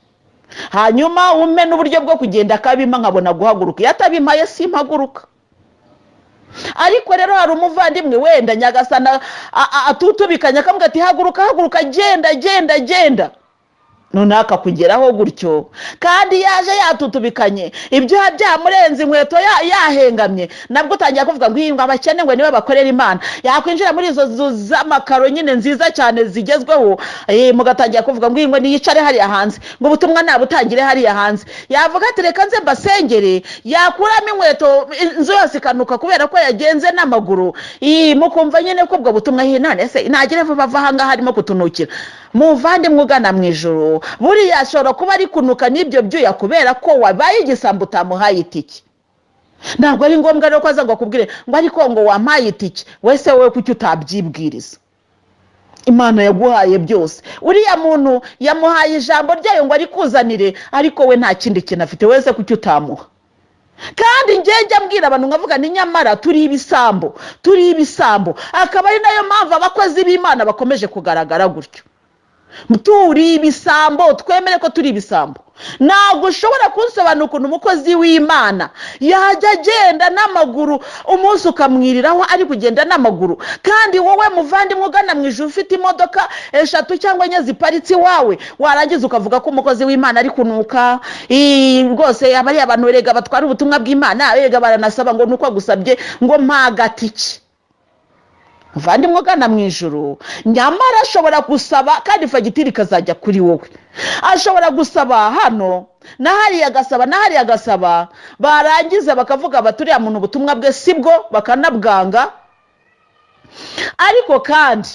Hanyuma umpe n'uburyo bwo kugenda, akabimpa nkabona guhaguruka. Iyo atabimpaye simpaguruka. Ariko rero hari umuvandimwe wenda Nyagasana atutubikanya akavuga ati: "Haguruka, haguruka, genda, genda, genda." Noneho akakugeraho gutyo, kandi yaje yatutubikanye, ibyaha byamurenze, inkweto yahengamye, nabwo utangira kuvuga ngo iyi, ngo abakene ngo nibo bakorera Imana. Yakwinjira muri izo nzu z'amakaro nyine nziza cyane zigezweho, mugatangira kuvuga ngo iyi, ngo niyicare hariya hanze, ngo ubutumwa nabutangire hariya hanze. Yavuga ati: "Reka nze mbasengere," yakuramo inkweto, inzu yose ikanuka kubera ko yagenze n'amaguru. Mukumva nyine ko ubwo butumwa, none se nagire vuba ava ahangaha arimo kutunukira. Muvandimwe ugana mu ijoro, buriya ashobora kuba ari kunuka n'ibyo byuya kubera ko wabaye igisambo, utamuhaye itike. Ntabwo ari ngombwa rero ko aza ngo akubwire ngo: "Ariko ngo wampaye itike?" Wese wowe kuki utabyibwiriza? Imana yaguhaye byose. Uriya muntu yamuhaye ijambo ryayo ngo arikuzanire, ariko we nta kindi kintu afite. Wese kuki utamuha? Kandi njya mbwira abantu nkavuga ni nyamara turi ibisambo, turi ibisambo, akaba ari nayo mpamvu abakozi b'Imana bakomeje kugaragara gutyo. Turi ibisambo, twemere ko turi ibisambo. Ntabwo ushobora kunsobanura ukuntu umukozi w'Imana yajya agenda n'amaguru, umunsi ukamwiriraho ari kugenda n'amaguru, kandi wowe muvandimwe ugana mu ijoro ufite imodoka eshatu cyangwa enye ziparitse iwawe, warangiza ukavuga ko umukozi w'Imana ari kunuka. Rwose aba ari abantu erega batwara ubutumwa bw'Imana, erega baranasaba ngo nuko agusabye ngo mpagatike. Muvandimwe ugana mu ijoro, nyamara ashobora gusaba kandi fagitire ikazajya kuri wowe. Ashobora gusaba hano na hariya, agasaba na hariya agasaba, barangiza bakavuga bati: "Uriya muntu ubutumwa bwe si bwo," bakanabwanga. Ariko kandi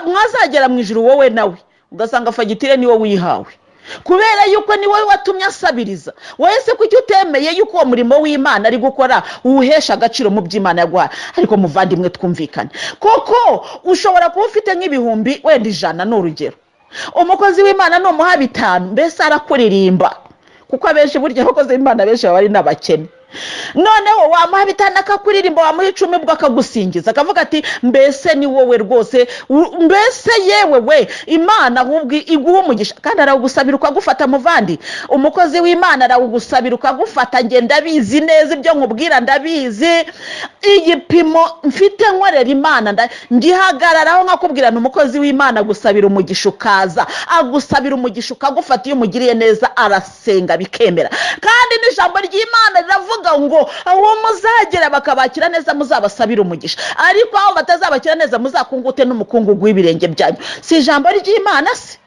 mwazagera mu ijoro wowe nawe ugasanga fagitire niwo wihawe, kubera yuko ni wowe watumye asabiriza. Wowe se kuki utemeye yuko uwo murimo w'Imana ari gukora uwuhesha agaciro mu by'Imana yaguhaye? Ariko muvandimwe, twumvikane koko, ushobora kuba ufite nk'ibihumbi wenda 100, ni urugero, umukozi w'Imana numuha 5, mbese arakuririmba, kuko abenshi burya abakozi b'Imana benshi baba ari n'abakene. Noneho wamuha 5 akakuririmba, wamuha 10 ubwo akagusingiza, akavuga ati: "Mbese ni wowe rwose, mbese yewe we, Imana ahubwo iguha umugisha." Kandi arawugusabira ukagufata. Muvandi, umukozi w'Imana arawugusabira ukagufata. Njye ndabizi neza, ibyo nkubwira ndabizi. Igipimo mfite nkorera Imana ngihagararaho nkakubwira: umukozi w'Imana agusabira umugisha ukaza, agusabira umugisha ukagufata. Iyo umugiriye neza arasenga bikemera. Kandi n'ijambo ry'Imana riravuga ngo aho muzagera bakabakira neza muzabasabire umugisha, ariko aho batazabakira neza muzakungute n'umukungugu w'ibirenge byanyu. Si ijambo ry'Imana se?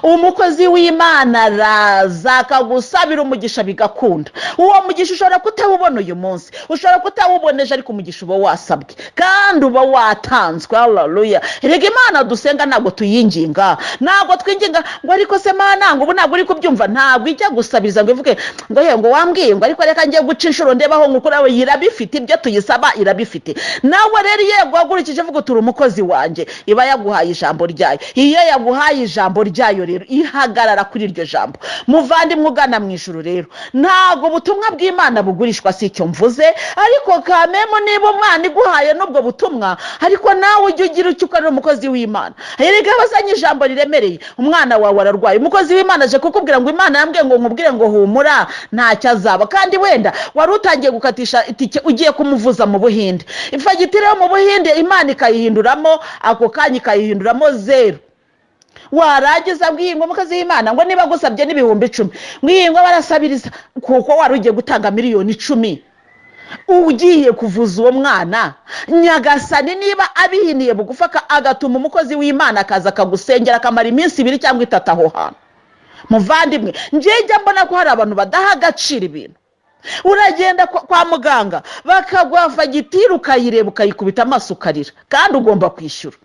Umukozi w'Imana araza akagusabira umugisha bigakunda. Uwo mugisha ushobora kutawubona uyu munsi, ushobora kutawubona ejo, ariko umugisha uba wasabwe kandi uba watanzwe. Haleluya! Erega Imana dusenga ntabwo tuyinginga, ntabwo twinginga ngo: "Ariko se Mana, ngo ubu ntabwo uri kubyumva?" Ntabwo ijya gusabiriza ngo ivuge ngo: "Ye, ngo wambwiye ngo ariko reka njye guca inshuro ndebaho ngo." Nawe irabifite, ibyo tuyisaba irabifite. Nawe rero iyo yaguhagurukije uvuga turi umukozi wanjye, iba yaguhaye ijambo ryayo. Iyo yaguhaye ijambo ryayo rero ihagarara kuri iryo jambo. Muvandimwe ugana mu ijuru rero, ntabwo ubutumwa bw'Imana bugurishwa, si icyo mvuze. Ariko kamemo niba umwana iguhaye n'ubwo butumwa, ariko nawe ujye ugira icyo ukorera umukozi w'Imana. Erega abazanye ijambo riremereye. Umwana wawe ararwaye, umukozi w'Imana aje kukubwira ngo: "Imana yambwiye ngo nkubwire ngo humura, ntacyo azaba." Kandi wenda wari utangiye gukatisha itike ugiye kumuvuza mu Buhinde, ifagitire yo mu Buhinde Imana ikayihinduramo ako kanya, ikayihinduramo zeru. Warangiza ngo iyi, ngo umukozi w'Imana ngo niba agusabye n'10,000, ngo iyi, ngo barasabiriza, kuko wari ugiye gutanga miliyoni 10 ugiye kuvuza uwo mwana. Nyagasani niba abihiniye bugufi agatuma umukozi w'Imana akaza akagusengera, akamara iminsi 2 cyangwa 3 aho hantu. Muvandimwe, njya mbona ko hari abantu badaha agaciro ibintu. Uragenda kwa muganga bakaguha fagitire, ukayireba ukayikubita amaso ukarira, kandi ugomba kwishyura.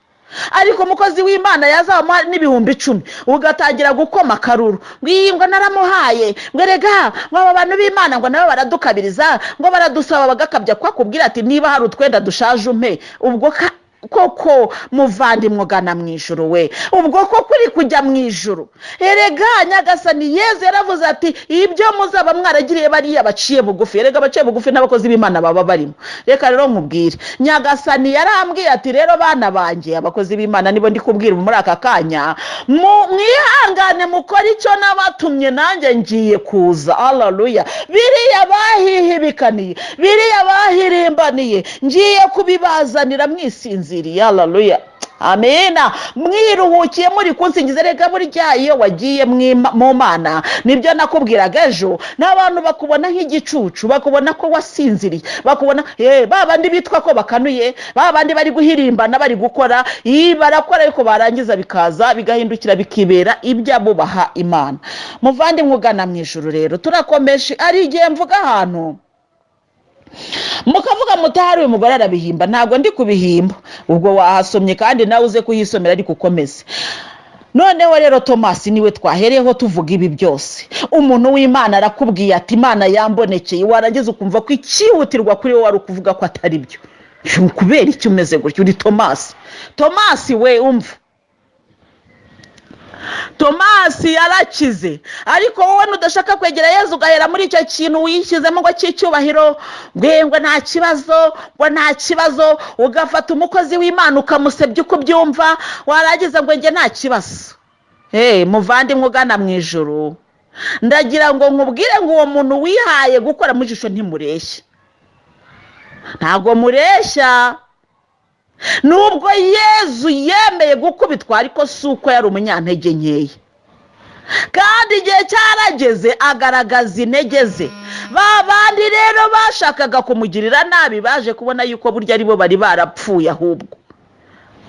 Ariko umukozi w'Imana yazamuha n'10,000 ugatangira gukoma akaruru ngo iyi, ngo naramuhaye, ngo erega ngo aba bantu b'Imana ngo nabo baradukabiriza, ngo baradusaba bagakabya. Ko akubwira ati: "Niba hari utwenda dushaje umpe," ubwo ka Koko muvandimwe ugana mu ijoro we, ubwo koko uri kujya mu ijoro? Erega Nyagasani Yezu yaravuze ati: "Ibyo muzaba mwaragiriye bariya baciye bugufi." Erega abaciye bugufi n'abakozi b'Imana baba barimo. Reka rero nkubwire, Nyagasani yarambwiye ati: "Rero bana banjye, abakozi b'Imana nibo ndi kubwira muri aka kanya, mwihangane mukore icyo nabatumye, nanjye ngiye kuza." Haleluya! Biriya bahihibikaniye, biriya bahirimbaniye, ngiye kubibazanira mwisinziriye. Haleluya, amina! Mwiruhukiye muri kunsingiza. Reka burya iyo wagiye mu Mana, nibyo nakubwiraga ejo, n'abantu bakubona nk'igicucu, bakubona ko wasinziriye, bakubona ba bandi bitwa ko bakanuye, ba bandi bari guhirimbana, bari gukora, barakora ariko barangiza bikaza bigahindukira bikibera iby'abubaha Imana. Muvandimwe ugana mu ijuru rero, turakomeje. Ari igihe mvuga ahantu mukavuga mutahari, uyu mugore arabihimba. Ntabwo ndi kubihimba, ubwo wahasomye kandi nawe uze kuhisomera, ariko ukomeze. Noneho rero Tomasi niwe twahereyeho tuvuga ibi byose. Umuntu w'Imana arakubwiye ati: "Imana yambonekeye," warangiza ukumva ko icyihutirwa kuri wowe wari ukuvuga ko atari byo. Kubera icyo umeze gutyo? Uri Tomasi. Tomasi we, umva, Tomasi yarakize, ariko wowe nudashaka kwegera Yezu, ugahera muri icyo kintu wishyizemo ngo cy'icyubahiro, ngo nta kibazo, ngo nta kibazo, ugafata umukozi w'Imana ukamusebya uko ubyumva, warangiza ngo njye nta kibazo. Muvandimwe ugana mu ijoro, ndagira ngo nkubwire ngo uwo muntu wihaye gukora mu jisho ntimureshya, ntabwo mureshya. Nubwo Yezu yemeye gukubitwa, ariko si uko yari umunyantege nkeya, kandi igihe cyarageze agaragaza intege ze. Ba bandi rero bashakaga kumugirira nabi baje kubona yuko burya aribo bari barapfuye ahubwo.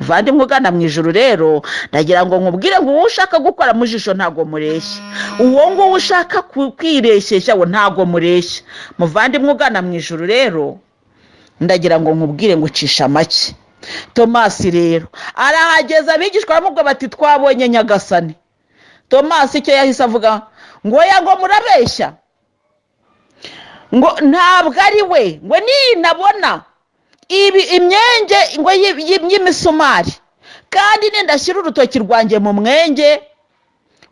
Muvandimwe ugana mu ijoro rero, ndagira ngo nkubwire ngo uwo ushaka gukora mu jisho ntabwo mureshya, uwo nguwo ushaka kwireshyeshya we ntabwo mureshya. Muvandimwe ugana mu ijoro rero, ndagira ngo nkubwire ngo ucisha make. Tomasi rero arahageza, abigishwa baramubwira bati: "Twabonye Nyagasani." Tomasi icyo yahise avuga ngo: "Oya," ngo, "murabeshya," ngo, "ntabwo ari we," ngo, "ninabona ibi imyenge," ngo, "y'imisumari, kandi nindashyira urutoki rwanjye mu mwenge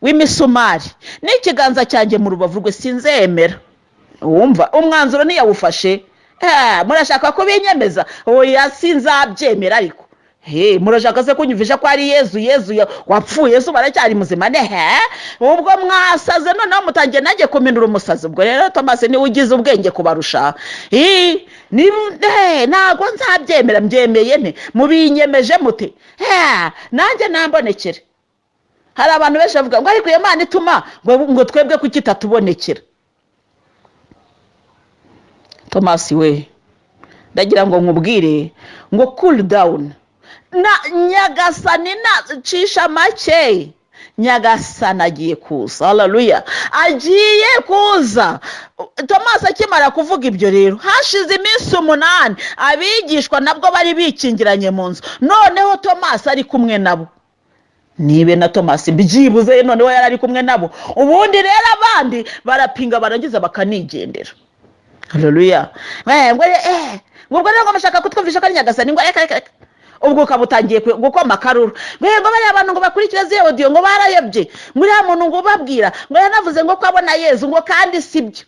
w'imisumari n'ikiganza cyanjye mu rubavu rwe, sinzemera." Wumva umwanzuro ntiyawufashe. Murashaka kubinyemeza? Oya, sinzabyemera. Ariko murashaka se kunyumvisha ko ari Yezu? Yezu wapfuye, Yezu baracyari muzima nehe? Ubwo mwasaze, noneho mutangiye nanjye kuminura umusazi. Ubwo rero Tomasi niwe ugize ubwenge kubarusha. Ntabwo nzabyemera. Mbyemeye nte? Mubinyemeje mute? Nanjye nambonekere. Hari abantu benshi bavuga ngo: "Ariko iyo Mana ituma ngo twebwe kuki itatubonekera?" Tomasi we, ndagira ngo nkubwire ngo cool down, na Nyagasani na cisha make, Nyagasani agiye kuza. Haleluya, agiye kuza. Tomasi akimara kuvuga ibyo rero, hashize iminsi 8, abigishwa nabwo bari bikingiranye mu nzu, noneho Tomasi ari kumwe nabo. Nibe na Tomasi byibuze noneho yari ari kumwe nabo. Ubundi rero abandi barapinga, barangiza bakanigendera. Haleluya! Ngo ngo ubwo rero ngo bashaka kutwumvisha ko ari Nyagasani, ngo reka reka reka. Ubwo ukaba utangiye gukoma akaruru, ngo bariya bantu ngo bakurikire ziriya audio ngo barayobye, ngo uriya muntu ngo ubabwira ngo yanavuze ngo ko abona Yezu, ngo kandi si byo,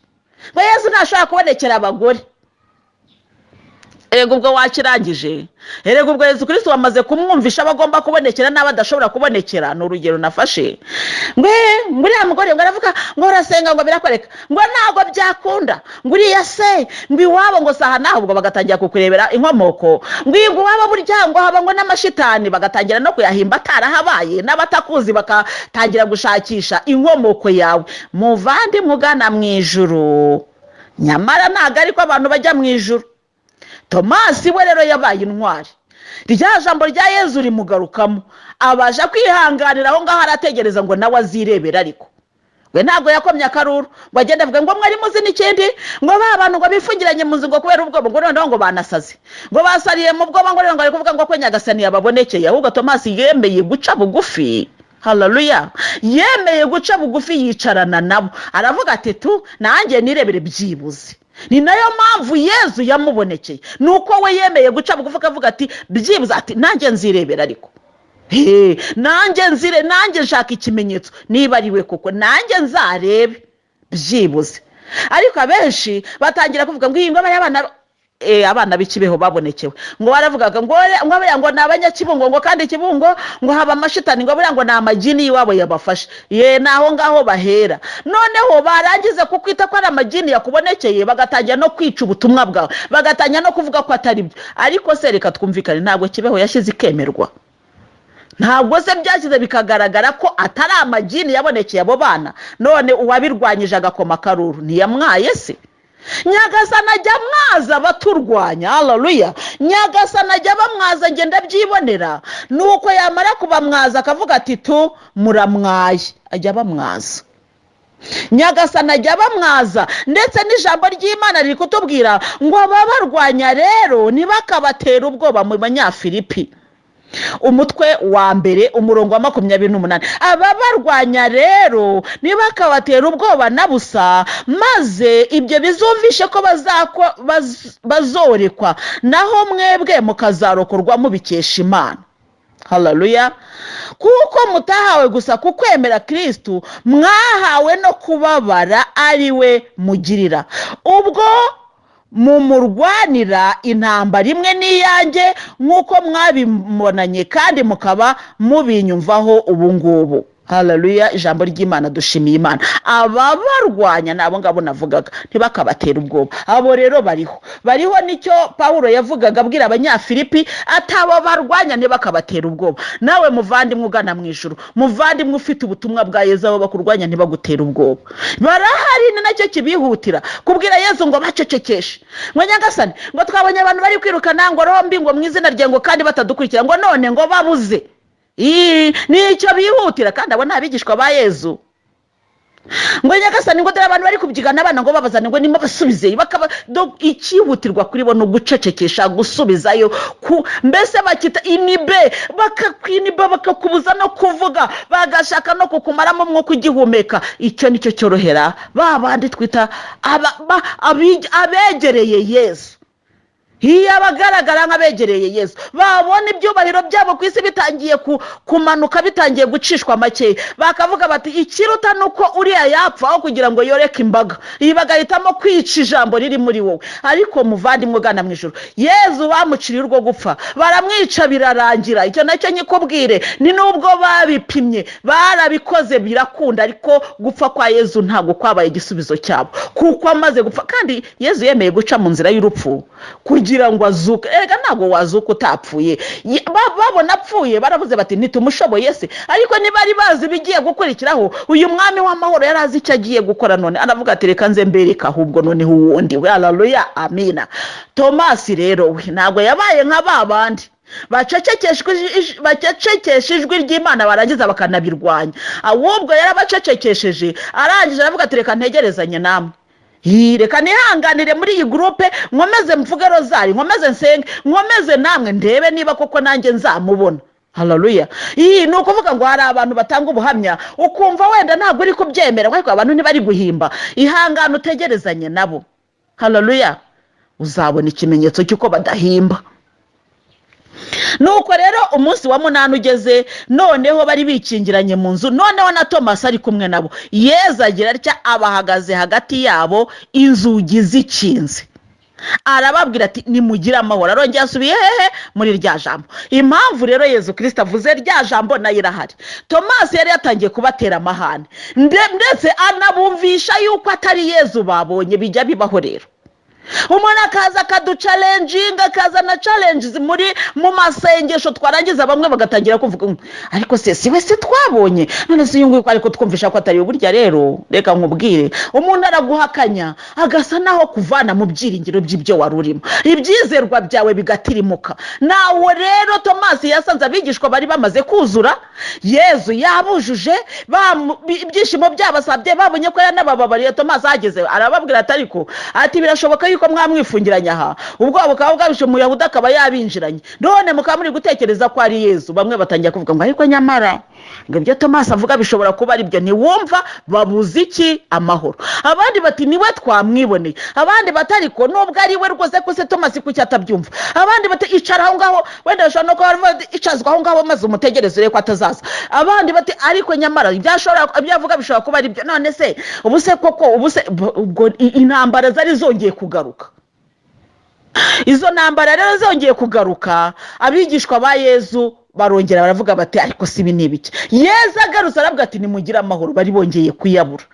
ngo Yezu ntashobora kubonekera abagore. Erega ubwo wakirangije, erega ubwo Yezu Kirisito wamaze kumwumvisha abo agomba kubonekera n'abo adashobora kubonekera. Ni urugero nafashe. Ngo uriya mugore ngo aravuga ngo urasenga ngo birakoreka, ngo ntabwo byakunda, ngo uriya se ngo iwabo ngo saha naho. Ubwo bagatangira kukurebera inkomoko, ngo iyi ngo iwabo burya ngo haba ngo n'amashitani, bagatangira no kuyahimba atarahabaye, n'abatakuzi bagatangira gushakisha inkomoko yawe. Muvandimwe ugana mu ijuru, nyamara ntabwo ariko abantu bajya mu ijuru. Tomasi we rero yabaye intwari, rya jambo rya Yezu rimugarukamo, abasha kwihanganira aho ngaho, arategereza ngo nawe azirebera. Ariko we ntabwo yakomye akaruru ngo agende avuga ngo mwari muzi n'ikindi, ngo ba bantu ngo bifungiranye mu nzu ngo kubera ubwoba, ngo noneho ngo banasaze, ngo basariye mu bwoba, ngo rero ngo ari kuvuga ngo ko Nyagasani yababonekeye. Ahubwo Tomasi yemeye guca bugufi. Haleluya! Yemeye guca bugufi, yicarana nabo, aravuga ati: "Tu nanjye nirebere byibuze." Ni nayo mpamvu Yezu yamubonekeye, ni uko we yemeye guca bugufi akavuga ati byibuze, ati nanjye nzirebera, ariko nanjye nzire, nanjye nshaka ikimenyetso niba ari we koko, nanjye nzarebe byibuze. Ariko abenshi batangira kuvuga ngo iyi ngo abana, abana b'Ikibeho babonekewe, ngo baravugaga ngo ngo ngo ni Abanyakibungo, ngo kandi Kibungo ngo haba amashitani, ngo buriya ngo ni amagini y'iwabo yabafashe. Ye, ni aho ngaho bahera. Noneho barangiza kukwita ko ari amagini yakubonekeye, bagatangira no kwica ubutumwa bwawe, bagatangira no kuvuga ko atari byo. Ariko se reka twumvikane, ntabwo Kibeho yashyize ikemerwa? Ntabwo se byashyize bikagaragara ko atari amagini yabonekeye abo bana? None uwabirwanyije agakoma akaruru ntiyamwaye se? Nyagasani ajya mwaza abaturwanya. Haleluya! Nyagasani ajya bamwaza, ngenda byibonera. Nuko yamara kubamwaza akavuga ati tu muramwaye. Ajya bamwaza, Nyagasani ajya bamwaza. Ndetse n'ijambo ry'Imana riri kutubwira ngo ababarwanya rero ntibakabatera ubwoba, mu Banyafilipi umutwe wa 1 umurongo wa 28. Ababarwanya rero ntibakabatera ubwoba na busa, maze ibyo bizumvishe ko bazorekwa, naho mwebwe mukazarokorwa mubikesha Imana. Haleluya! Kuko mutahawe gusa ku kwemera Kirisitu, mwahawe no kubabara ari we mugirira ubwo mumurwanira intambara imwe n'iyanjye, nk'uko mwabibonanye kandi mukaba mubinyumvaho ubu ngubu. Haleluya! Ijambo ry'Imana, dushimiye Imana. Ababarwanya ni abo ngabo navugaga, ntibakabatera ubwoba. Abo rero bariho, bariho. Nicyo Pawulo yavugaga abwira Abanyafilipi, atabo barwanya ntibakabatera ubwoba. Nawe muvandimwe ugana mu ijuru, muvandimwe ufite ubutumwa bwa Yezu, abo bakurwanya ntibagutera ubwoba. Barahari, ni nacyo kibihutira kubwira Yezu ngo bacecekeshe, ngo Nyagasani, ngo twabonye abantu bari kwirukana ngo roho mbi ngo mu izina rye, ngo kandi batadukurikira, ngo none ngo babuze. Nicyo bihutira, kandi abo ni abigishwa ba Yezu. Ngo Nyagasani, ngo dore abantu bari kubyigana abana, ngo babazane, ngo nimo basubizeyo. Bakaba icyihutirwa kuri bo ni ugucecekesha, gusubizayo, mbese bakita inibe, bakakwiniba, bakakubuza no kuvuga, bagashaka no kukumaramo umwuka ugihumeka. Icyo nicyo cyorohera ba bandi twita abegereye Yezu. Iyo abagaragara nk'abegereye Yezu babona ibyubahiro byabo ku isi bitangiye kumanuka, bitangiye gucishwa make, bakavuga bati ikiruta ni uko uriya yapfa aho kugira ngo yoreke imbaga. Iyi bagahitamo kwica ijambo riri muri wowe. Ariko muvandimwe ugana mu ijuru, Yezu bamuciriye urwo gupfa, baramwica, birarangira. Icyo nacyo nyikubwire, ni nubwo babipimye, barabikoze, birakunda, ariko gupfa kwa Yezu ntabwo kwabaye igisubizo cyabo, kuko amaze gupfa, kandi Yezu yemeye guca mu nzira y'urupfu kugira ngo azuke. Erega ntabwo wazuka utapfuye. Babona apfuye baravuze bati ntitumushoboye se? Ariko ntibari bazi ibigiye gukurikiraho. Uyu mwami w'amahoro yari azi icyo agiye gukora, none aravuga ati reka nze mbereke ahubwo noneho uwundi we. Haleluya, amina. Tomasi rero we ntabwo yabaye nka ba bandi bacecekesha ijwi ry'Imana barangiza bakanabirwanya, ahubwo yarabacecekesheje, arangije aravuga ati reka ntegerezanye namwe. Reka nihanganire muri iyi groupe, nkomeze mvuge rozari, nkomeze nsenge, nkomeze namwe, ndebe niba koko nanjye nzamubona. Haleluya! Iyi ni ukuvuga ngo hari abantu batanga ubuhamya ukumva wenda ntabwo uri kubyemera, ariko abantu ntibari guhimba. Ihangane utegerezanye nabo. Haleluya! Uzabona ikimenyetso cy'uko badahimba. Nuko rero umunsi wa 8 ugeze, noneho bari bikingiranye mu nzu, noneho na Tomasi ari kumwe nabo. Yezu agira atya abahagaze hagati yabo, inzugi zikinze, arababwira ati nimugire amahoro. Arongera asubiye hehe? Muri rya jambo. Impamvu rero Yezu Kirisita avuze rya jambo nayo irahari. Tomasi yari yatangiye kubatera amahane, ndetse anabumvisha yuko atari Yezu babonye. Bijya bibaho rero, umuntu akaza akaduchallenginga, akazana challenges muri mu masengesho, twarangiza bamwe bagatangira kuvuga ngo, ariko se si we se twabonye? None se uyu nguyu ko ariko twumvisha ko atari we? Burya rero reka nkubwire, umuntu araguhakanya agasa naho kuvana mu byiringiro by'ibyo wari urimo, ibyizerwa byawe bigatirimuka. Nawe rero Tomasi yasanze abigishwa bari bamaze kuzura, Yezu yabujuje, ibyishimo byabasabye, babonye ko yanabababariye. Tomasi ahageze arababwira ati ariko, ati birashoboka yuko mwamwifungiranye aha, ubwoba bukaba bwabishe, Umuyahudi akaba yabinjiranye, none mukaba muri gutekereza ko ari Yezu. Bamwe batangira kuvuga ngo ariko nyamara Ngo ibyo Tomasi avuga bishobora kuba ari byo. Ntiwumva babuze iki? Amahoro. Abandi bati niwe twamwiboneye. Abandi bati ariko nubwo ari we rwose, ko se Tomasi kuki atabyumva? Abandi bati icara aho ngaho, wenda bashobora no kuba bavuga bati, icazwa aho ngaho maze umutegereze urebe ko atazaza. Abandi bati ariko nyamara ibyo avuga bishobora kuba ari byo. None se ubu se koko, ubu se ubwo intambara zari zongeye kugaruka. Izo ntambara rero zongeye kugaruka, abigishwa ba Yezu barongera baravuga bati ariko si ibi ni ibiki? Yezu agarutse aravuga ati nimugire amahoro. Bari bongeye kuyabura.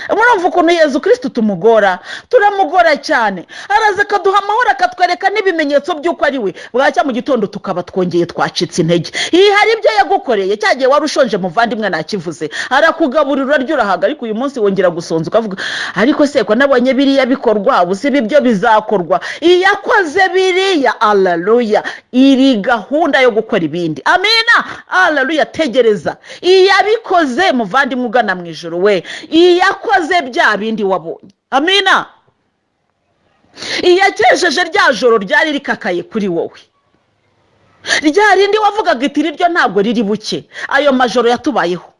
Murumva ukuntu Yezu Kirisitu tumugora, turamugora cyane. Araza akaduha amahoro, akatwereka n'ibimenyetso by'uko ari we, bwacya mu gitondo tukaba twongeye twacitse intege. Iyi hari ibyo yagukoreye cya gihe wari ushonje, muvandimwe, nakivuze, arakugaburira urarya urahaga, ariko uyu munsi wongera gusonza ukavuga ariko se ko nabonye biriya bikorwa, ubu si ibi byo bizakorwa? Iyo akoze biriya, alaluya, iri gahunda yo gukora ibindi. Amina, alaluya. Tegereza, iyo abikoze, muvandimwe ugana mu ijoro we, iyo akoze bya bindi wabonye, amina, iyo akesheje rya joro ryari rikakaye kuri wowe, rya rindi wavugaga iti ryo ntabwo riri buke. Ayo majoro yatubayeho,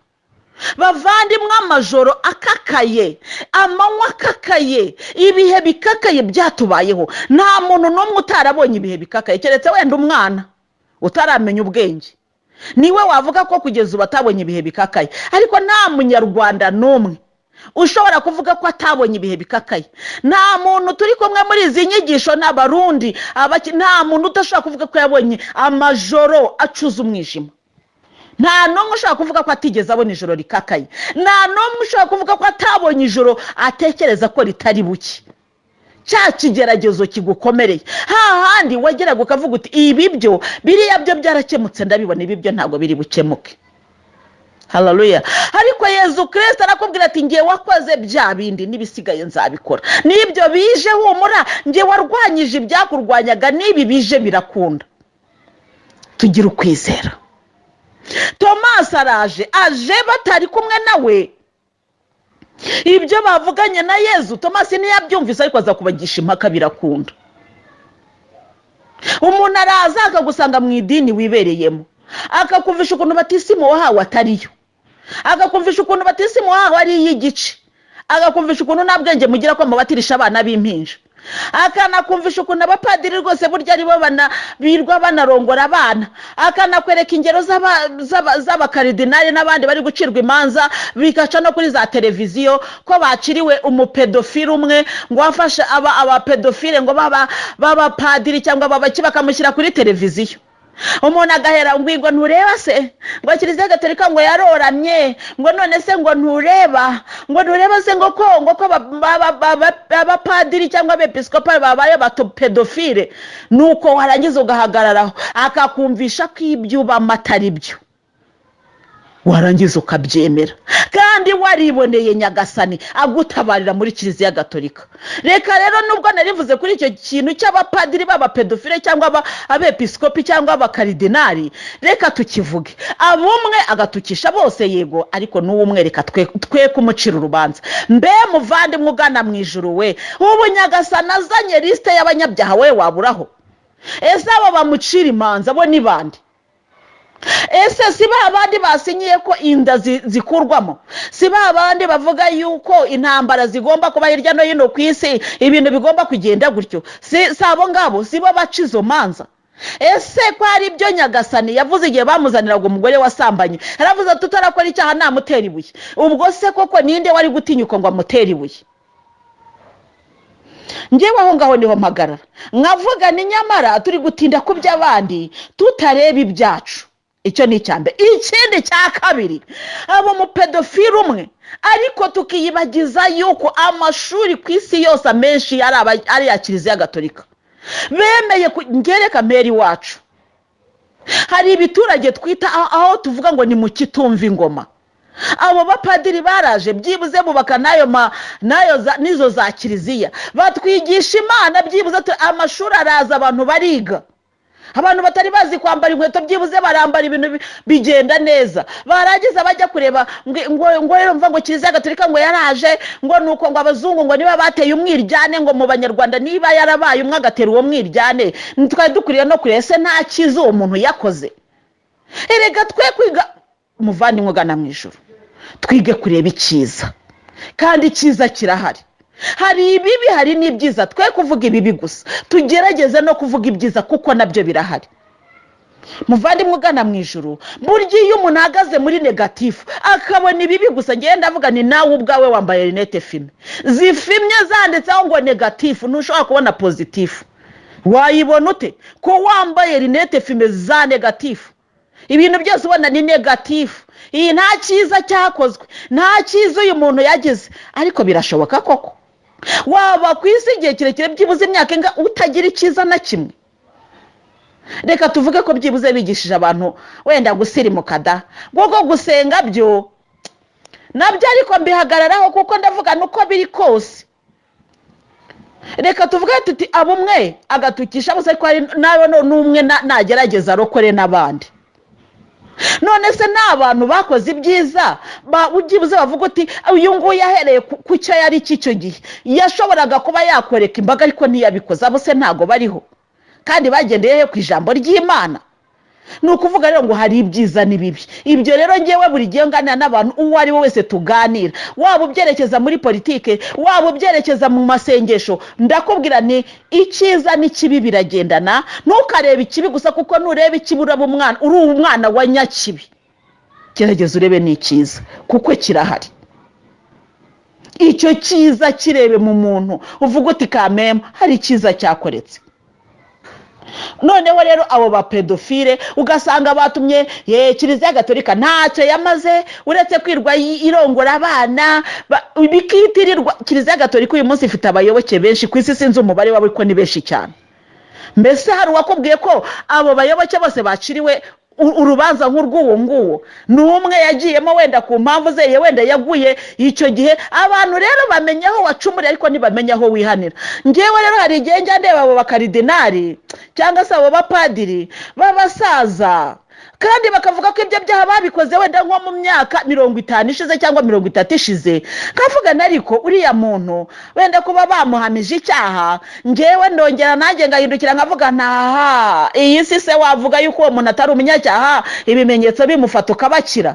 bavandimwe, amajoro akakaye, amanywa akakaye, ibihe bikakaye byatubayeho. Nta muntu n'umwe utarabonye ibihe bikakaye, keretse wenda umwana utaramenya ubwenge, niwe wavuga ko kugeza ubu atabonye ibihe bikakaye. Ariko nta munyarwanda n'umwe ushobora kuvuga ko atabonye ibihe bikakaye. Nta muntu turi kumwe muri izi nyigisho n'abarundi, nta muntu udashobora kuvuga ko yabonye amajoro acuza umwijima. Nta n'umwe ushobora kuvuga ko atigeze abona ijoro rikakaye. Nta n'umwe ushobora kuvuga ko atabonye ijoro atekereza ko ritari buke. Cya kigeragezo kigukomereye, hahandi wageraga ukavuga uti ibi byo, biriya byo byarakemutse ndabibona, ibi byo ntabwo biri bukemuke. Haleluya. Ariko Yezu Kirisita arakubwira ati ngiye wakoze bya bindi, n'ibisigaye nzabikora. N'ibyo bije humura, ngiye warwanyije ibyakurwanyaga, n'ibi bije birakunda. Tugira ukwizera. Tomasi araje, aje batari kumwe nawe. Ibyo bavuganye na Yezu Tomasi ntiyabyumvise, ariko aza kubagisha impaka birakunda. Umuntu araza akagusanga mu idini wibereyemo, akakumvisha ukuntu batisimu wahawe atariyo, akakumvisha ukuntu batisimu wahawe ari iy'igice, agakumvisha ukuntu nta bwenge mugira ko mubatirisha abana b'impinja, akanakumvisha ukuntu abapadiri rwose burya aribo birirwa banarongora abana, akanakwereka ingero z'abakaridinari n'abandi bari gucirwa imanza, bigaca no kuri za televiziyo ko baciriwe umupedofile umwe ngo wafashe abapedofile ngo b'abapadiri cyangwa babaki, bakamushyira kuri televiziyo. Umuntu agahera ngo ngo ntureba se ngo Kiliziya Gatolika ngo yaroramye, ngo none se ngo ntureba, ngo ntureba se ngo ko abapadiri cyangwa abepiskopi babaye abapedofile? Nuko warangiza ugahagararaho, akakumvisha ko ibyo ubamo atari byo, warangiza ukabyemera kandi wariboneye Nyagasani agutabarira muri Kiliziya Gatolika. Reka rero, nubwo narivuze kuri icyo kintu cy'abapadiri b'abapedofile cyangwa abepiskopi cyangwa abakaridinari, reka tukivuge. Abumwe agatukisha bose, yego, ariko n'uwumwe reka twe kumucira urubanza. Mbe muvandimwe ugana mu ijuru we, ubu Nyagasani azanye lisite y'abanyabyaha, we waburaho? Ese abo bamucira imanza bo ni bande? Ese si ba bandi basinyiye ko inda zikurwamo? Si ba bandi bavuga yuko intambara zigomba kuba hirya no hino ku isi, ibintu bigomba kugenda gutyo? Si abo ngabo? Si bo baca izo manza? Ese ko ari ibyo Nyagasani yavuze igihe bamuzaniraga umugore wasambanye, yaravuze ati utarakora icyaha namutera ibuye. Ubwo se koko ninde wari gutinyuka ngo amutere ibuye? Ngewe aho ngaho niho mpagarara nkavuga ni nyamara turi gutinda ku by'abandi tutareba ibyacu. Icyo ni icya mbere. Ikindi cya kabiri, abo mupedofile umwe, ariko tukiyibagiza yuko amashuri ku isi yose amenshi ari iya Kiliziya Gatolika bemeye. Ngereka mperi iwacu hari ibiturage twita aho tuvuga ngo ni mu kitumva ingoma. Abo bapadiri baraje byibuze bubaka n'ayo n'izo za kiliziya, batwigisha Imana byibuze, amashuri araza, abantu bariga, abantu batari bazi kwambara inkweto byibuze barambara, ibintu bigenda neza. Barangiza bajya kureba ngo rero mva ngo Kiliziya Gatolika ngo yaraje, ngo nuko ngo abazungu ngo niba bateye umwiryane ngo mu Banyarwanda, niba yarabaye umwe agatera uwo mwiryane, twari dukwiriye no kureba ese nta cyiza uwo muntu yakoze? Erega twe kwiga Muvandimwe ugana mu ijoro, twige kureba icyiza, kandi icyiza kirahari. Hari ibibi, hari n'ibyiza. Twe kuvuga ibibi gusa, tugerageze no kuvuga ibyiza kuko nabyo birahari. Muvandimwe ugana mu ijoro, burya iyo umuntu ahagaze muri négatif akabona ibibi gusa, ngenda avuga ni nawe ubwawe wambaye lunettes fumées, zifimye, zanditseho ngo négatif, ntushobora kubona positif. Wayibona ute ko wambaye lunettes fumées za négatif? Ibintu byose ubona ni négatif. Iyi nta cyiza cyakozwe, nta cyiza uyu muntu yagize. Ariko birashoboka koko waba ku isi igihe kirekire, byibuze imyaka inga, utagira icyiza na kimwe? Reka tuvuge ko byibuze bigishije abantu wenda gusirimuka da, kuko gusenga byo nabyo, ariko mbihagararaho kuko ndavuga nuko biri kose. Reka tuvuge tuti abo umwe agatukisha bose, ariko hari nawe n'umwe nagerageza arokore n'abandi. None se ni abantu bakoze ibyiza, byibuze bavuga uti uyu nguyu ahereye ku cyo yari cy'icyo gihe yashoboraga kuba yakoreka imbaga, ariko ntiyabikoze. Abo se ntabwo bariho? Kandi bagendeye he? Ku ijambo ry'Imana. Ni ukuvuga rero ngo hari ibyiza n'ibibi. Ibyo rero ngewe buri gihe nganira n'abantu, uwo ari we wese tuganira, waba ubyerekeza muri politike, waba ubyerekeza mu masengesho, ndakubwira ni icyiza n'ikibi biragendana. Ntukarebe ikibi gusa, kuko nureba ikibi uraba umwana, uri umwana wa nyakibi. Gerageza urebe n'icyiza kuko kirahari. Icyo cyiza kirebe mu muntu, uvuga uti kameme hari icyiza cyakoretse. Noneho rero abo ba pédophiles ugasanga batumye ye Kiliziya Gatolika ntacyo yamaze uretse kwirwa irongora abana, bikitirirwa Kiliziya Gatolika. Uyu munsi ifite abayoboke benshi ku isi, sinzi umubare wabo ariko ni benshi cyane. Mbese hari uwakubwiye ko abo bayoboke bose baciriwe urubanza nk'urw'uwo nguwo? Ni umwe yagiyemo wenda ku mpamvu ze, ye wenda yaguye icyo gihe. Abantu rero bamenya aho wacumuriye, ariko ntibamenya aho wihanira. Ngewe rero hari igihe njya ndeba abo bakaridinari cyangwa se abo bapadiri b'abasaza, kandi bakavuga ko ibyo byaha babikoze wenda nko mu myaka 50 ishize cyangwa 30 ishize, nkavuga ariko uriya muntu wenda kuba bamuhamije icyaha, ngewe ndongera nanjye ngahindukira nkavuga ntaha iyi si se wavuga yuko uwo muntu atari umunyacyaha, ibimenyetso bimufata ukabakira?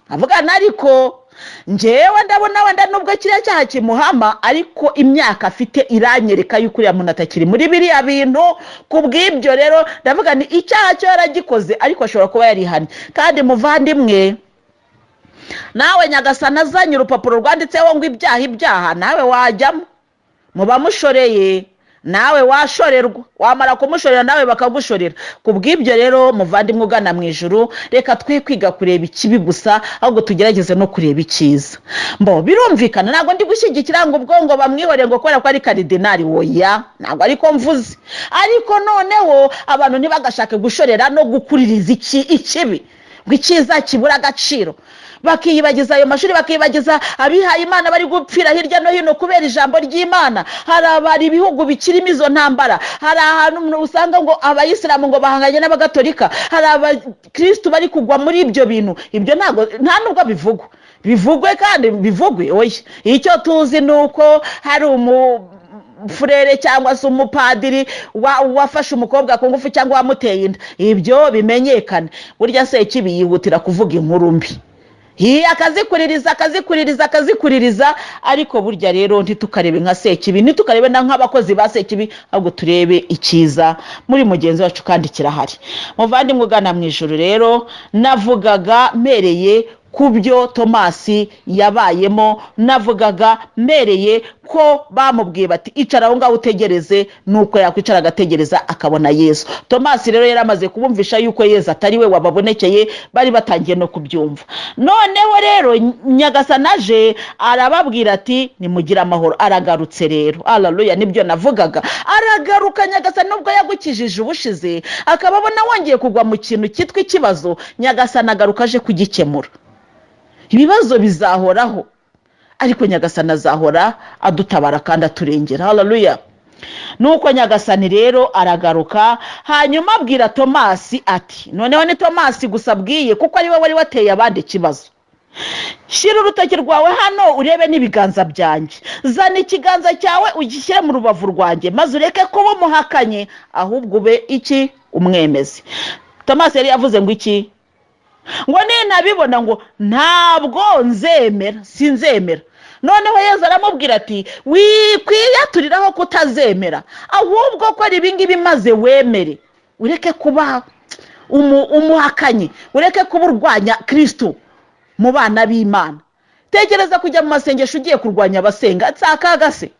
Avuga ariko ngewe ndabona wenda nubwo kiriya cyaha kimuhama, ariko imyaka afite iranyereka yuko uriya muntu atakiri muri biriya bintu. Ku bw'ibyo rero ndavuga ni icyaha cyo yaragikoze, ariko ashobora kuba yarihannye. Kandi muvandimwe, nawe Nyagasana azanye urupapuro rwanditseho ngo ibyaha, ibyaha, nawe wajyamo muba mushoreye, nawe washorerwa, wamara kumushorera nawe bakagushorera. Ku bw'ibyo rero, muvandimwe ugana mu ijuru, reka twe kwiga kureba ikibi gusa, ahubwo tugerageze no kureba icyiza. Mbo birumvikana, ntabwo ndi gushyigikira ngo ubwo ngo bamwihorere ngo kubera ko ari karidinari, woya, ntabwo ariko mvuze. Ariko noneho abantu ntibagashake gushorera no gukuririza ikibi ngo icyiza kibura agaciro, bakiyibagiza ayo mashuri, bakiyibagiza abihaye Imana bari gupfira hirya no hino kubera ijambo ry'Imana. Hari abari ibihugu bikirimo izo ntambara, hari ahantu usanga ngo abayisilamu ngo bahanganye n'abagatolika, hari abakirisitu bari kugwa muri ibyo bintu. Ibyo ntabwo nta nubwo bivugwa, bivugwe kandi bivugwe. Oya, icyo tuzi ni uko hari umufurere cyangwa se umupadiri wafashe umukobwa ku ngufu cyangwa wamuteye inda, ibyo bimenyekane. Burya se ikibi yihutira kuvuga inkuru mbi, akazikuririza, akazikuririza, akazikuririza. Ariko burya rero ntitukarebe nka Sekibi, ntitukarebe na nk'abakozi ba Sekibi, ahubwo turebe icyiza muri mugenzi wacu, kandi kirahari. Muvandimwe ugana mu ijoro, rero navugaga mpereye ku byo Tomasi yabayemo, navugaga mpereye ko bamubwiye bati icara aho ngaho utegereze, nuko yakwicara agategereza akabona Yesu. Tomasi rero yari amaze kubumvisha yuko Yesu atari we wababonekeye, bari batangiye no kubyumva. Noneho rero Nyagasana aje arababwira ati nimugire amahoro. Aragarutse rero, araruya, nibyo navugaga, aragaruka Nyagasana. Nubwo yagukijije ubushize, akaba abona wongeye kugwa mu kintu cyitwa ikibazo, Nyagasana agaruka aje kugikemura. Ibibazo bizahoraho, ariko Nyagasani azahora adutabara kandi aturengera. Hararuya. Nuko Nyagasani rero aragaruka, hanyuma abwira Tomasi ati, noneho ni Tomasi gusa abwiye kuko ari we wari wateye abandi ikibazo: shyira urutoki rwawe hano urebe n'ibiganza byanjye, zana ikiganza cyawe ugishyire mu rubavu rwanjye, maze ureke kuba umuhakanye, ahubwo ube iki? Umwemezi. Tomasi yari yavuze ngo iki? Ngo nintabibona ngo ntabwo nzemera, sinzemera. Noneho Yezu aramubwira ati wikwiyaturiraho kutazemera, ahubwo kora ibingibi maze wemere, ureke kuba umuhakanyi, ureke kuba urwanya Kirisitu mu bana b'Imana. Tekereza kujya mu masengesho ugiye kurwanya abasenga, si akaga se?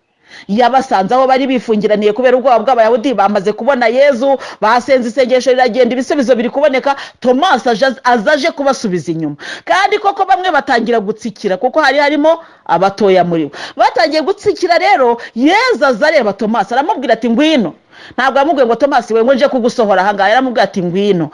Yabasanze aho bari bifungiraniye kubera ubwoba bw'Abayahudi, bamaze kubona Yezu, basenze isengesho riragenda, ibisubizo biri kuboneka. Tomasi aza aje kubasubiza inyuma, kandi koko bamwe batangira gutsikira, kuko hari harimo abatoya muri bo batangiye gutsikira. Rero Yezu aza areba Tomasi, aramubwira ati ngwino. Ntabwo yamubwiye ngo Tomasi we ngo nje kugusohora ahangaha, yaramubwiye ati ngwino,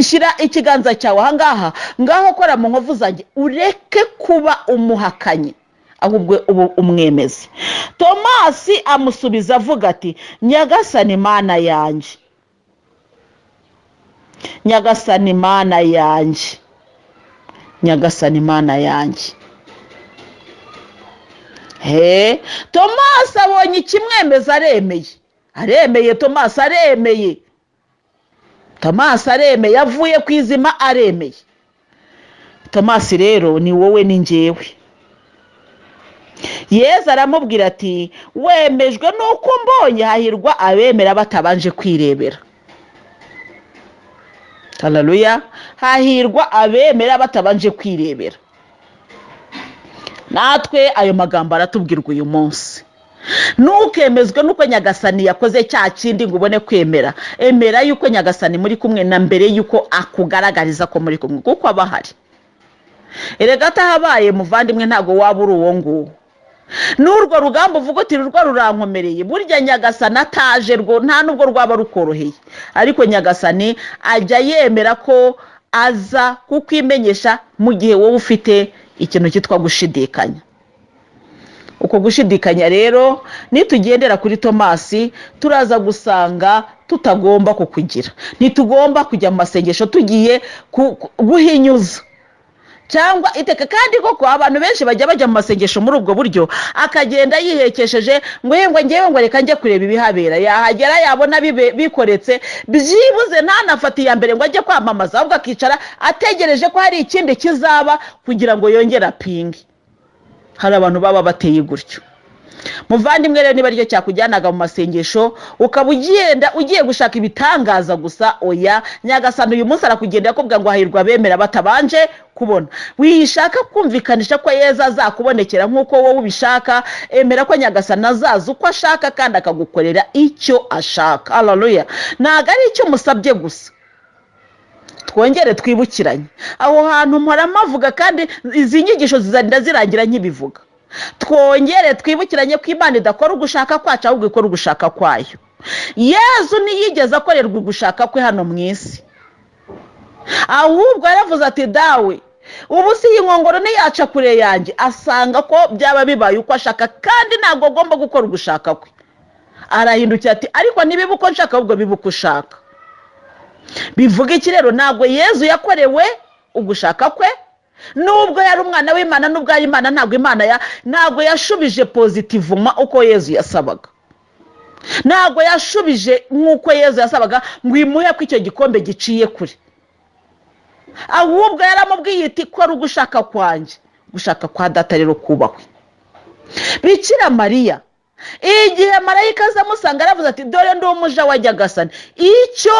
shyira ikiganza cyawe ahangaha, ngaho kora mu nkovu zanjye, ureke kuba umuhakanyi, ahubwo ubu umwemezi. Tomasi amusubiza avuga ati Nyagasani Mana yanjye, Nyagasani Mana yanjye, Nyagasani Mana yanjye. He, Tomasi abonye ikimwemeza, aremeye, aremeye. Tomasi aremeye, Tomasi aremeye, avuye ku izima aremeye. Tomasi rero ni wowe, ni njyewe. Yezu aramubwira ati wemejwe n'uko mbonye, hahirwa abemera batabanje kwirebera. Haleluya! Hahirwa abemera batabanje kwirebera. Natwe ayo magambo aratubwirwa uyu munsi. Ntukemezwe n'uko Nyagasani yakoze cya kindi ngo ubone kwemera. Emera yuko Nyagasani muri kumwe na mbere yuko akugaragariza ko muri kumwe, kuko aba ahari. Erega atahabaye, muvandimwe, ntabwo waba uri uwo nguwo. N'urwo rugamba uvuga uti rwo rurankomereye, burya Nyagasani ataje rwo nta nubwo rwaba rukoroheye. Ariko Nyagasani ajya yemera ko aza kukwimenyesha mu gihe wowe ufite ikintu cyitwa gushidikanya. Uko gushidikanya rero, nitugendera kuri Tomasi, turaza gusanga tutagomba kukugira. Ntitugomba kujya mu masengesho tugiye guhinyuza cyangwa iteka. Kandi koko abantu benshi bajya mu masengesho muri ubwo buryo, akagenda yihekesheje ngo yengwe ngewe ngo reka njye kureba ibihabera. Yahagera yabona bikoretse, byibuze ntanafate iya mbere ngo ajye kwamamaza, ahubwo akicara ategereje ko hari ikindi kizaba kugira ngo yongere apinge. Hari abantu baba bateye gutyo. Muvandimwe rero, niba aricyo cyakujyanaga mu masengesho, ukaba ugenda ugiye gushaka ibitangaza gusa, oya. Nyagasani uyu munsi arakugenda akubwira ngo hahirwa abemera batabanje kubona. Wishaka kumvikanisha ko Yezu azakubonekera nk'uko wowe ubishaka. Emera ko Nyagasani azaza uko ashaka kandi akagukorera icyo ashaka. Haleluya! Ntabwo ari icyo umusabye gusa. Twongere twibukiranye aho hantu mpora mpavuga, kandi izi nyigisho zizagenda zirangira nkibivuga. Twongere twibukiranye ko Imana idakora ugushaka kwacu, ahubwo ikora ugushaka kwayo. Yezu ntiyigeze akorerwa ugushaka kwe hano mu isi, ahubwo yaravuze ati dawe, ubu si iyi nkongoro ntiyaca kure yanjye? Asanga ko byaba bibaye uko ashaka, kandi ntabwo agomba gukora ugushaka kwe. Arahindukira ati ariko ntibibe uko nshaka, ahubwo bibe uko ushaka. Bivuga iki rero? Ntabwo Yezu yakorewe ugushaka kwe, nubwo yari umwana w'Imana, nubwo yari Imana. Ntabwo Imana ya ntabwo yashubije positivement uko Yezu yasabaga. Ntabwo yashubije nk'uko Yezu yasabaga ngo imuhe ko icyo gikombe giciye kure, ahubwo yaramubwiye iti kora ugushaka kwanjye. Gushaka kwa Data rero kubahwe. Bikira Mariya, igihe marayika aza amusanga, aravuze ati dore ndi umuja wa Nyagasani, icyo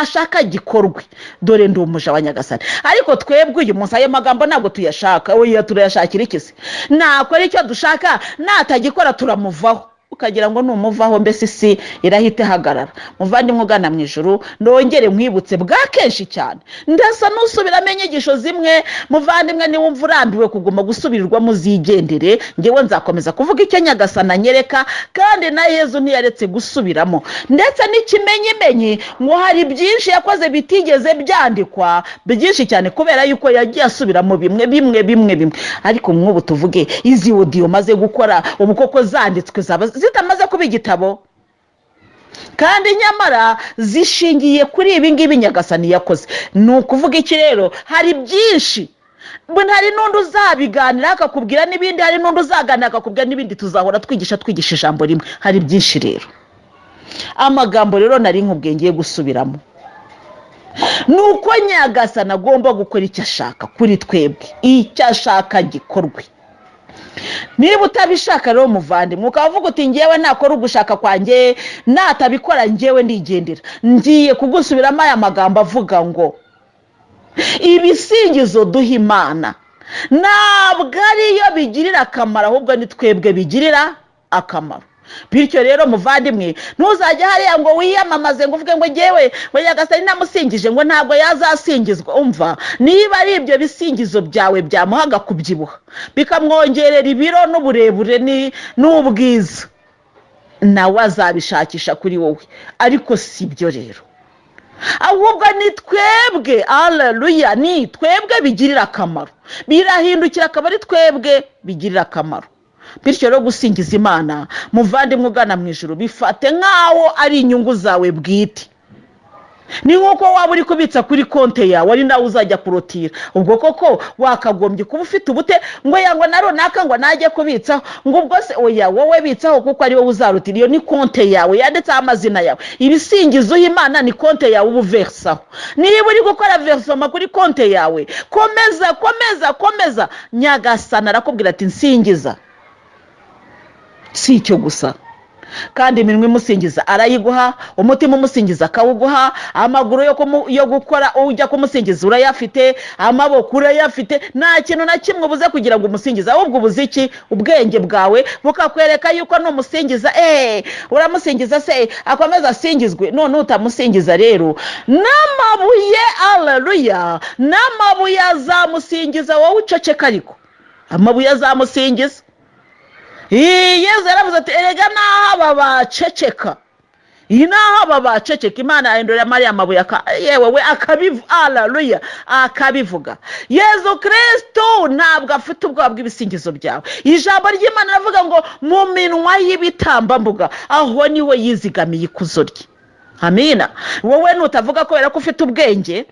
ashaka gikorwe, dore ndi umuja wa Nyagasani. Ariko twebwe uyu munsi ayo magambo ntabwo tuyashaka. Oya, turayashakira iki se? Nakora icyo dushaka, natagikora turamuvaho, ukagira ngo numuvaho mbese isi irahita ihagarara. Muvandimwe ugana mu ijuru, nongere nkwibutse bwa kenshi cyane, ndasa n'usubiramo inyigisho zimwe. Muvandimwe, niwumva urambiwe kuguma gusubirirwamo, uzigendere. Ngewe nzakomeza kuvuga icyo Nyagasana anyereka, kandi na Yezu ntiyaretse gusubiramo. Ndetse n'ikimenyimenyi, ngo hari byinshi yakoze bitigeze byandikwa, byinshi cyane, kubera yuko yagiye asubiramo bimwe bimwe bimwe bimwe. Ariko nk'ubu tuvuge izi audio maze gukora ubu, koko zanditswe zaba zitamaze kuba igitabo? Kandi nyamara zishingiye kuri ibi ngibi Nyagasani yakoze. Ni ukuvuga iki rero? Hari byinshi, hari n'undi uzabiganira akakubwira n'ibindi, hari n'undi uzaganira akakubwira n'ibindi. Tuzahora twigisha, twigisha ijambo rimwe. Hari byinshi rero. Amagambo rero nari nkubwiye ngiye gusubiramo. Ni uko Nyagasani agomba gukora icyo ashaka kuri twebwe, icyo ashaka gikorwe. Niba utabishaka rero muvandimwe, ukaba uvuga uti ngewe nakora ugushaka kwanjye, natabikora ngewe ndigendera, ngiye kugusubiramo aya magambo avuga ngo ibisingizo duha Imana ntabwo ariyo bigirira akamaro, ahubwo ni twebwe bigirira akamaro. Bityo rero muvandimwe, ntuzajye hariya ngo wiyamamaze, ngo uvuge ngo ngewe ngo Nyagasani namusingije ngo ntabwo yazasingizwa. Umva, niba ari ibyo bisingizo byawe byamuhaga kubyibuha, bikamwongerera ibiro n'uburebure n'ubwiza, nawe azabishakisha kuri wowe. Ariko si byo rero, ahubwo ni twebwe, aleluya, ni twebwe bigirira akamaro. Birahindukira akaba ari twebwe bigirira akamaro. Bityo rero gusingiza Imana, muvandimwe ugana mu ijuru, bifate nk'aho ari inyungu zawe bwite. Ni nk'uko waba uri kubitsa kuri konti yawe, ari nawe uzajya kurotira. Ubwo koko wakagombye kuba ufite ubute ngo yangwa na runaka ngo najye kubitsaho, ngo ubwo se? Oya, wowe bitsaho kuko ari wowe uzarutira. Iyo ni konti yawe yanditseho amazina yawe. Ibisingizo uha Imana ni konti yawe uba uversaho. Niba uri gukora versement kuri konti yawe, komeza, komeza, komeza. Nyagasana arakubwira ati nsingiza. Si icyo gusa kandi, iminwa imusingiza arayiguha, umutima umusingiza akawuguha, amaguru yo gukora ujya kumusingiza urayafite, amaboko urayafite. Nta kintu na kimwe ubuze kugira ngo umusingize. Ahubwo ubuze iki? Ubwenge bwawe bukakwereka yuko numusingiza, uramusingiza se akomeza asingizwe. None utamusingiza rero, n'amabuye, aleluya, n'amabuye azamusingiza. Wowe uceceka, ariko amabuye azamusingiza. Yezu yaravuze ati erega naho aba baceceka, iyi naho aba baceceka, Imana yahindurira mariya mabuye, yewe we alaluya, akabivuga. Yezu Kirisitu ntabwo afite ubwoba bw'ibisingizo byawe. Ijambo ry'Imana riravuga ngo mu minwa y'ibitambambuga aho niwe yizigamiye ikuzo rye. Amina. Wowe nutavuga kubera ko ufite ubwenge,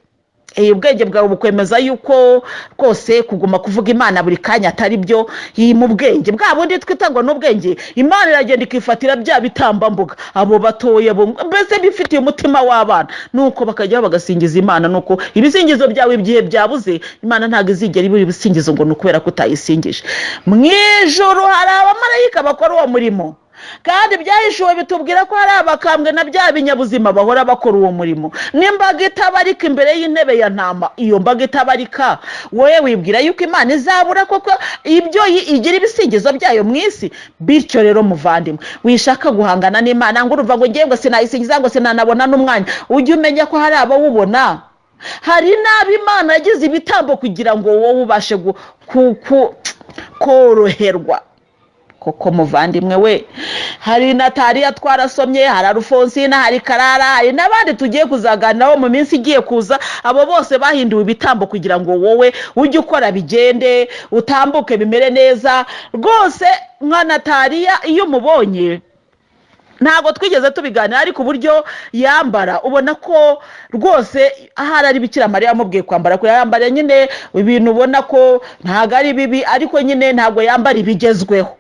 ubwenge bwawe bukwemeza yuko rwose kuguma kuvuga Imana buri kanya atari byo. Iyi mu bwenge bwa bundi twita ngo n'ubwenge, Imana iragenda ikifatira bya bitambambuga, abo batoya bo mbese bifitiye umutima w'abana, nuko bakajyaho bagasingiza Imana. Nuko ibisingizo byawe igihe byabuze, Imana ntabwo izigera ibura ibisingizo ngo ni ukubera ko utayisingije. Mu ijuru hari abamarayika bakora uwo murimo, kandi Ibyahishuwe bitubwira ko hari abakambwe na bya binyabuzima bahora bakora uwo murimo, n'imbaga itabarika imbere y'intebe ya Ntama. Iyo mbaga itabarika, wowe wibwira yuko Imana izabura koko ibyo igira ibisingizo byayo mu isi? Bityo rero muvandimwe, wishaka guhangana n'Imana ngo uruva ngo ngewe ngo sinayisingiza, ngo sinanabona n'umwanya. Ujye umenya ko hari abawubona, hari n'abo Imana yagize ibitambo kugira ngo wowe ubashe koroherwa. Koko muvandimwe we, hari Nataliya twarasomye, hari Alphonsine, hari Karara, hari n'abandi tugiye kuzaganiraho mu minsi igiye kuza. Abo bose bahinduwe ibitambo kugira ngo wowe ujye ukora bigende, utambuke bimere neza rwose. Nka Nataliya, iyo umubonye, ntabwo twigeze tubiganira, ariko uburyo yambara ubona ko rwose ahari ari Bikira Mariya yamubwiye kwambara, ko yambara nyine ibintu ubona ko ntabwo ari bibi, ariko nyine ntabwo yambara ibigezweho.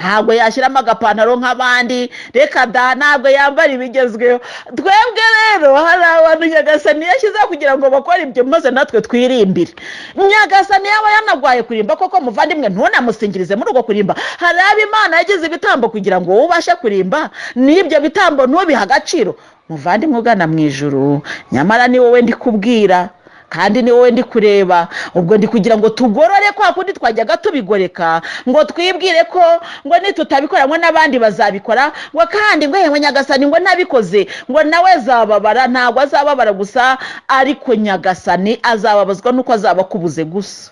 Ntabwo yashyiramo agapantaro nk'abandi, reka da, ntabwo yambara ibigezweho. Twebwe rero hari abantu Nyagasani yashyizeho kugira ngo bakore ibyo, maze natwe twirimbire. Nyagasani yaba yanagwaye kurimba koko muvandimwe, ntunamusingirize muri uko kurimba. Hari abo Imana yagize ibitambo kugira ngo wowe ubashe kurimba, n'ibyo bitambo ntubihe agaciro. Muvandimwe ugana mu ijuru, nyamara ni wowe ndi kubwira kandi ni wowe ndi kureba. Ubwo ndi kugira ngo tugorore kwa kundi twajyaga tubigoreka, ngo twibwire ko ngo nitutabikora ngo n'abandi bazabikora, ngo kandi ngo yewe Nyagasani ngo ntabikoze ngo nawe azababara. Ntabwo azababara gusa, ariko Nyagasani azababazwa nuko azaba akubuze gusa,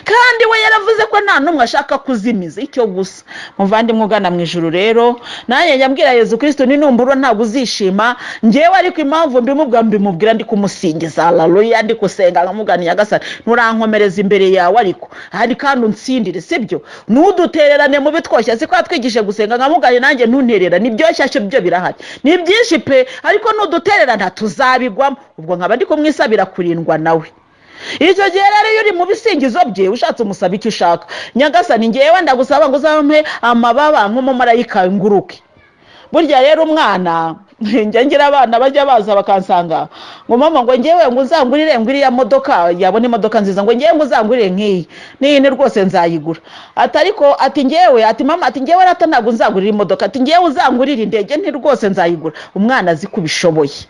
kandi we yaravuze ko nta n'umwe ashaka kuzimiza. Icyo gusa muvandimwe ugana mu ijuru rero, nanjye njya mbwira Yezu Kirisitu ni numbura ntabwo uzishima ngewe, ariko impamvu mbimubwira, mbimubwira ndi kumusingiza, haleluya, ndi gusenga nkamubwira: Nyagasani, nturankomereza imbere yawe, ariko hari kandi unsindire, sibyo? Ntudutererane mu bitwoshya. Siko yatwigishije gusenga? Nkamubwira nanjye ntuntererane. Ibyoshya byo birahari, ni byinshi pe, ariko nudutererana tuzabigwamo. Ubwo nkaba ndi kumwisabira kurindwa nawe. Icyo gihe rero iyo uri mu bisingizo bye, ushatse umusaba icyo ushaka. Nyagasani, ngewe ndagusaba ngo uzampe amababa nk'umumarayika nguruke. Burya rero umwana Njya ngira abana bajya baza bakansanga ngo: "Mama," ngo, "ngewe ngo uzangurire," ngo, "iriya modoka." Yabona imodoka nziza, ngo: "Ngewe ngo uzangurire nk'iyi n'iyi, ni rwose nzayigura." Ati: "Ariko," ati, "ngewe," ati, "mama," ati, "ngewe rata ntabwo nzagurira imodoka," ati, "ngewe uzangurire indege." Nti: "Rwose nzayigura." Umwana azi ko ubishoboye,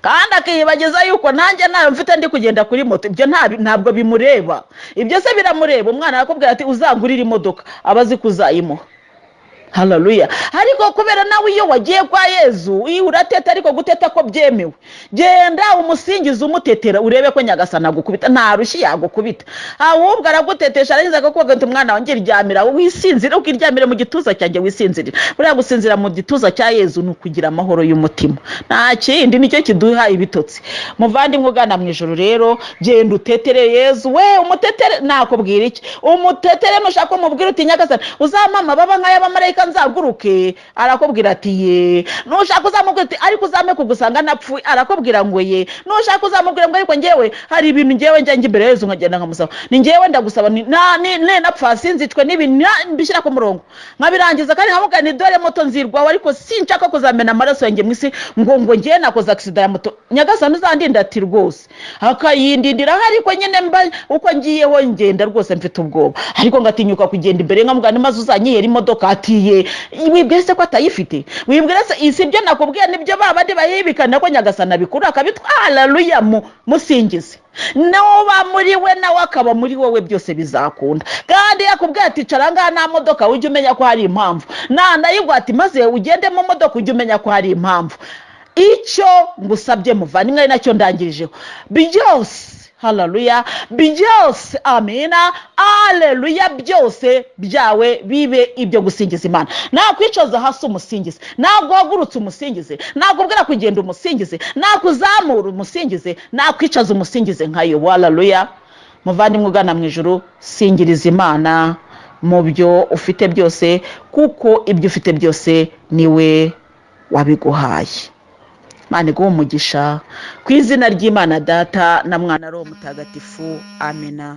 kandi akiyibagiza yuko nanjye nayo mfite, ndi kugenda kuri moto. Ibyo ntabwo bimureba. Ibyo se biramureba? Umwana arakubwira ati: "Uzangurire imodoka," aba azi ko uzayimuha. Haleluya! Ariko kubera nawe iyo wagiye kwa Yezu, iyo urateta, ariko guteta ko byemewe, genda umusingize, umutetera, urebe ko Nyagasana agukubita. Nta rushyi yagukubita, ahubwo aragutetesha, arangiza akakubwira ati: "Umwana wanjye, ryamira wisinzire, ukiryamire mu gituza cyanjye wisinzirire." Buriya gusinzira mu gituza cya Yezu ni ukugira amahoro y'umutima, nta kindi, nicyo kiduha ibitotsi. Muvandimwe ugana mu ijoro rero, genda utetere Yezu we, umutetere. Nakubwira iki? Umutetere. Nushaka umubwira uti: "Nyagasani, uzamama baba nk'ay'abamarayika nzaguruke," arakubwira ati: "Ye." Nushaka uzamubwira uti: "Ariko uzampe kugusanga napfuye," arakubwira ngo: "Ye." Nushaka uzamubwira ngo: "Ariko ngewe hari ibintu ngewe njya njya imbere ya Yezu nkagenda nkamusaba, ni ngewe ndagusaba, ni napfa sinzicwe n'ibi, mbishyira ku murongo nkabirangiza, kandi nkamubwira ni dore moto nzirwaho, ariko sinshaka kuzamena amaraso yanjye mu isi ngo ngewe nakoze accident ya moto. Nyagasani uzandinda." Ati: "Rwose," akayindindira. Ariko nyine mba uko ngiyeho ngenda rwose mfite ubwoba, ariko ngatinyuka kugenda imbere nkamubwira ni: "Maze uzanyihera imodoka." Atiye: "Wibwire se ko atayifite? Wibwire se isi ibyo nakubwiye nibyo ba bandi bayibikana ko Nyagasani abikura akabitwara?" Haleluya! Musingize. Nuba muri we, nawe akaba muri wowe, byose bizakunda. Kandi yakubwiye ati: "Icara ngaha nta modoka," ujye umenya ko hari impamvu. Nanayiguha ati: "Maze ugende mu modoka," ujye umenya ko hari impamvu. Icyo ngusabye muvandimwe, ari nacyo ndangirijeho, byose, haleluya, byose, amina, aleluya, byose byawe bibe ibyo gusingiza Imana. Nakwicaza hasi umusingize, naguhagurutse umusingize, nakubwira kugenda umusingize, nakuzamura umusingize, nakwicaza umusingize nkayo. Haleluya! Muvandimwe ugana mu ijuru, singiriza Imana mu byo ufite byose, kuko ibyo ufite byose niwe wabiguhaye. Imana iguhe umugisha ku izina ry'Imana Data na Mwana, Roho Mutagatifu. Amina.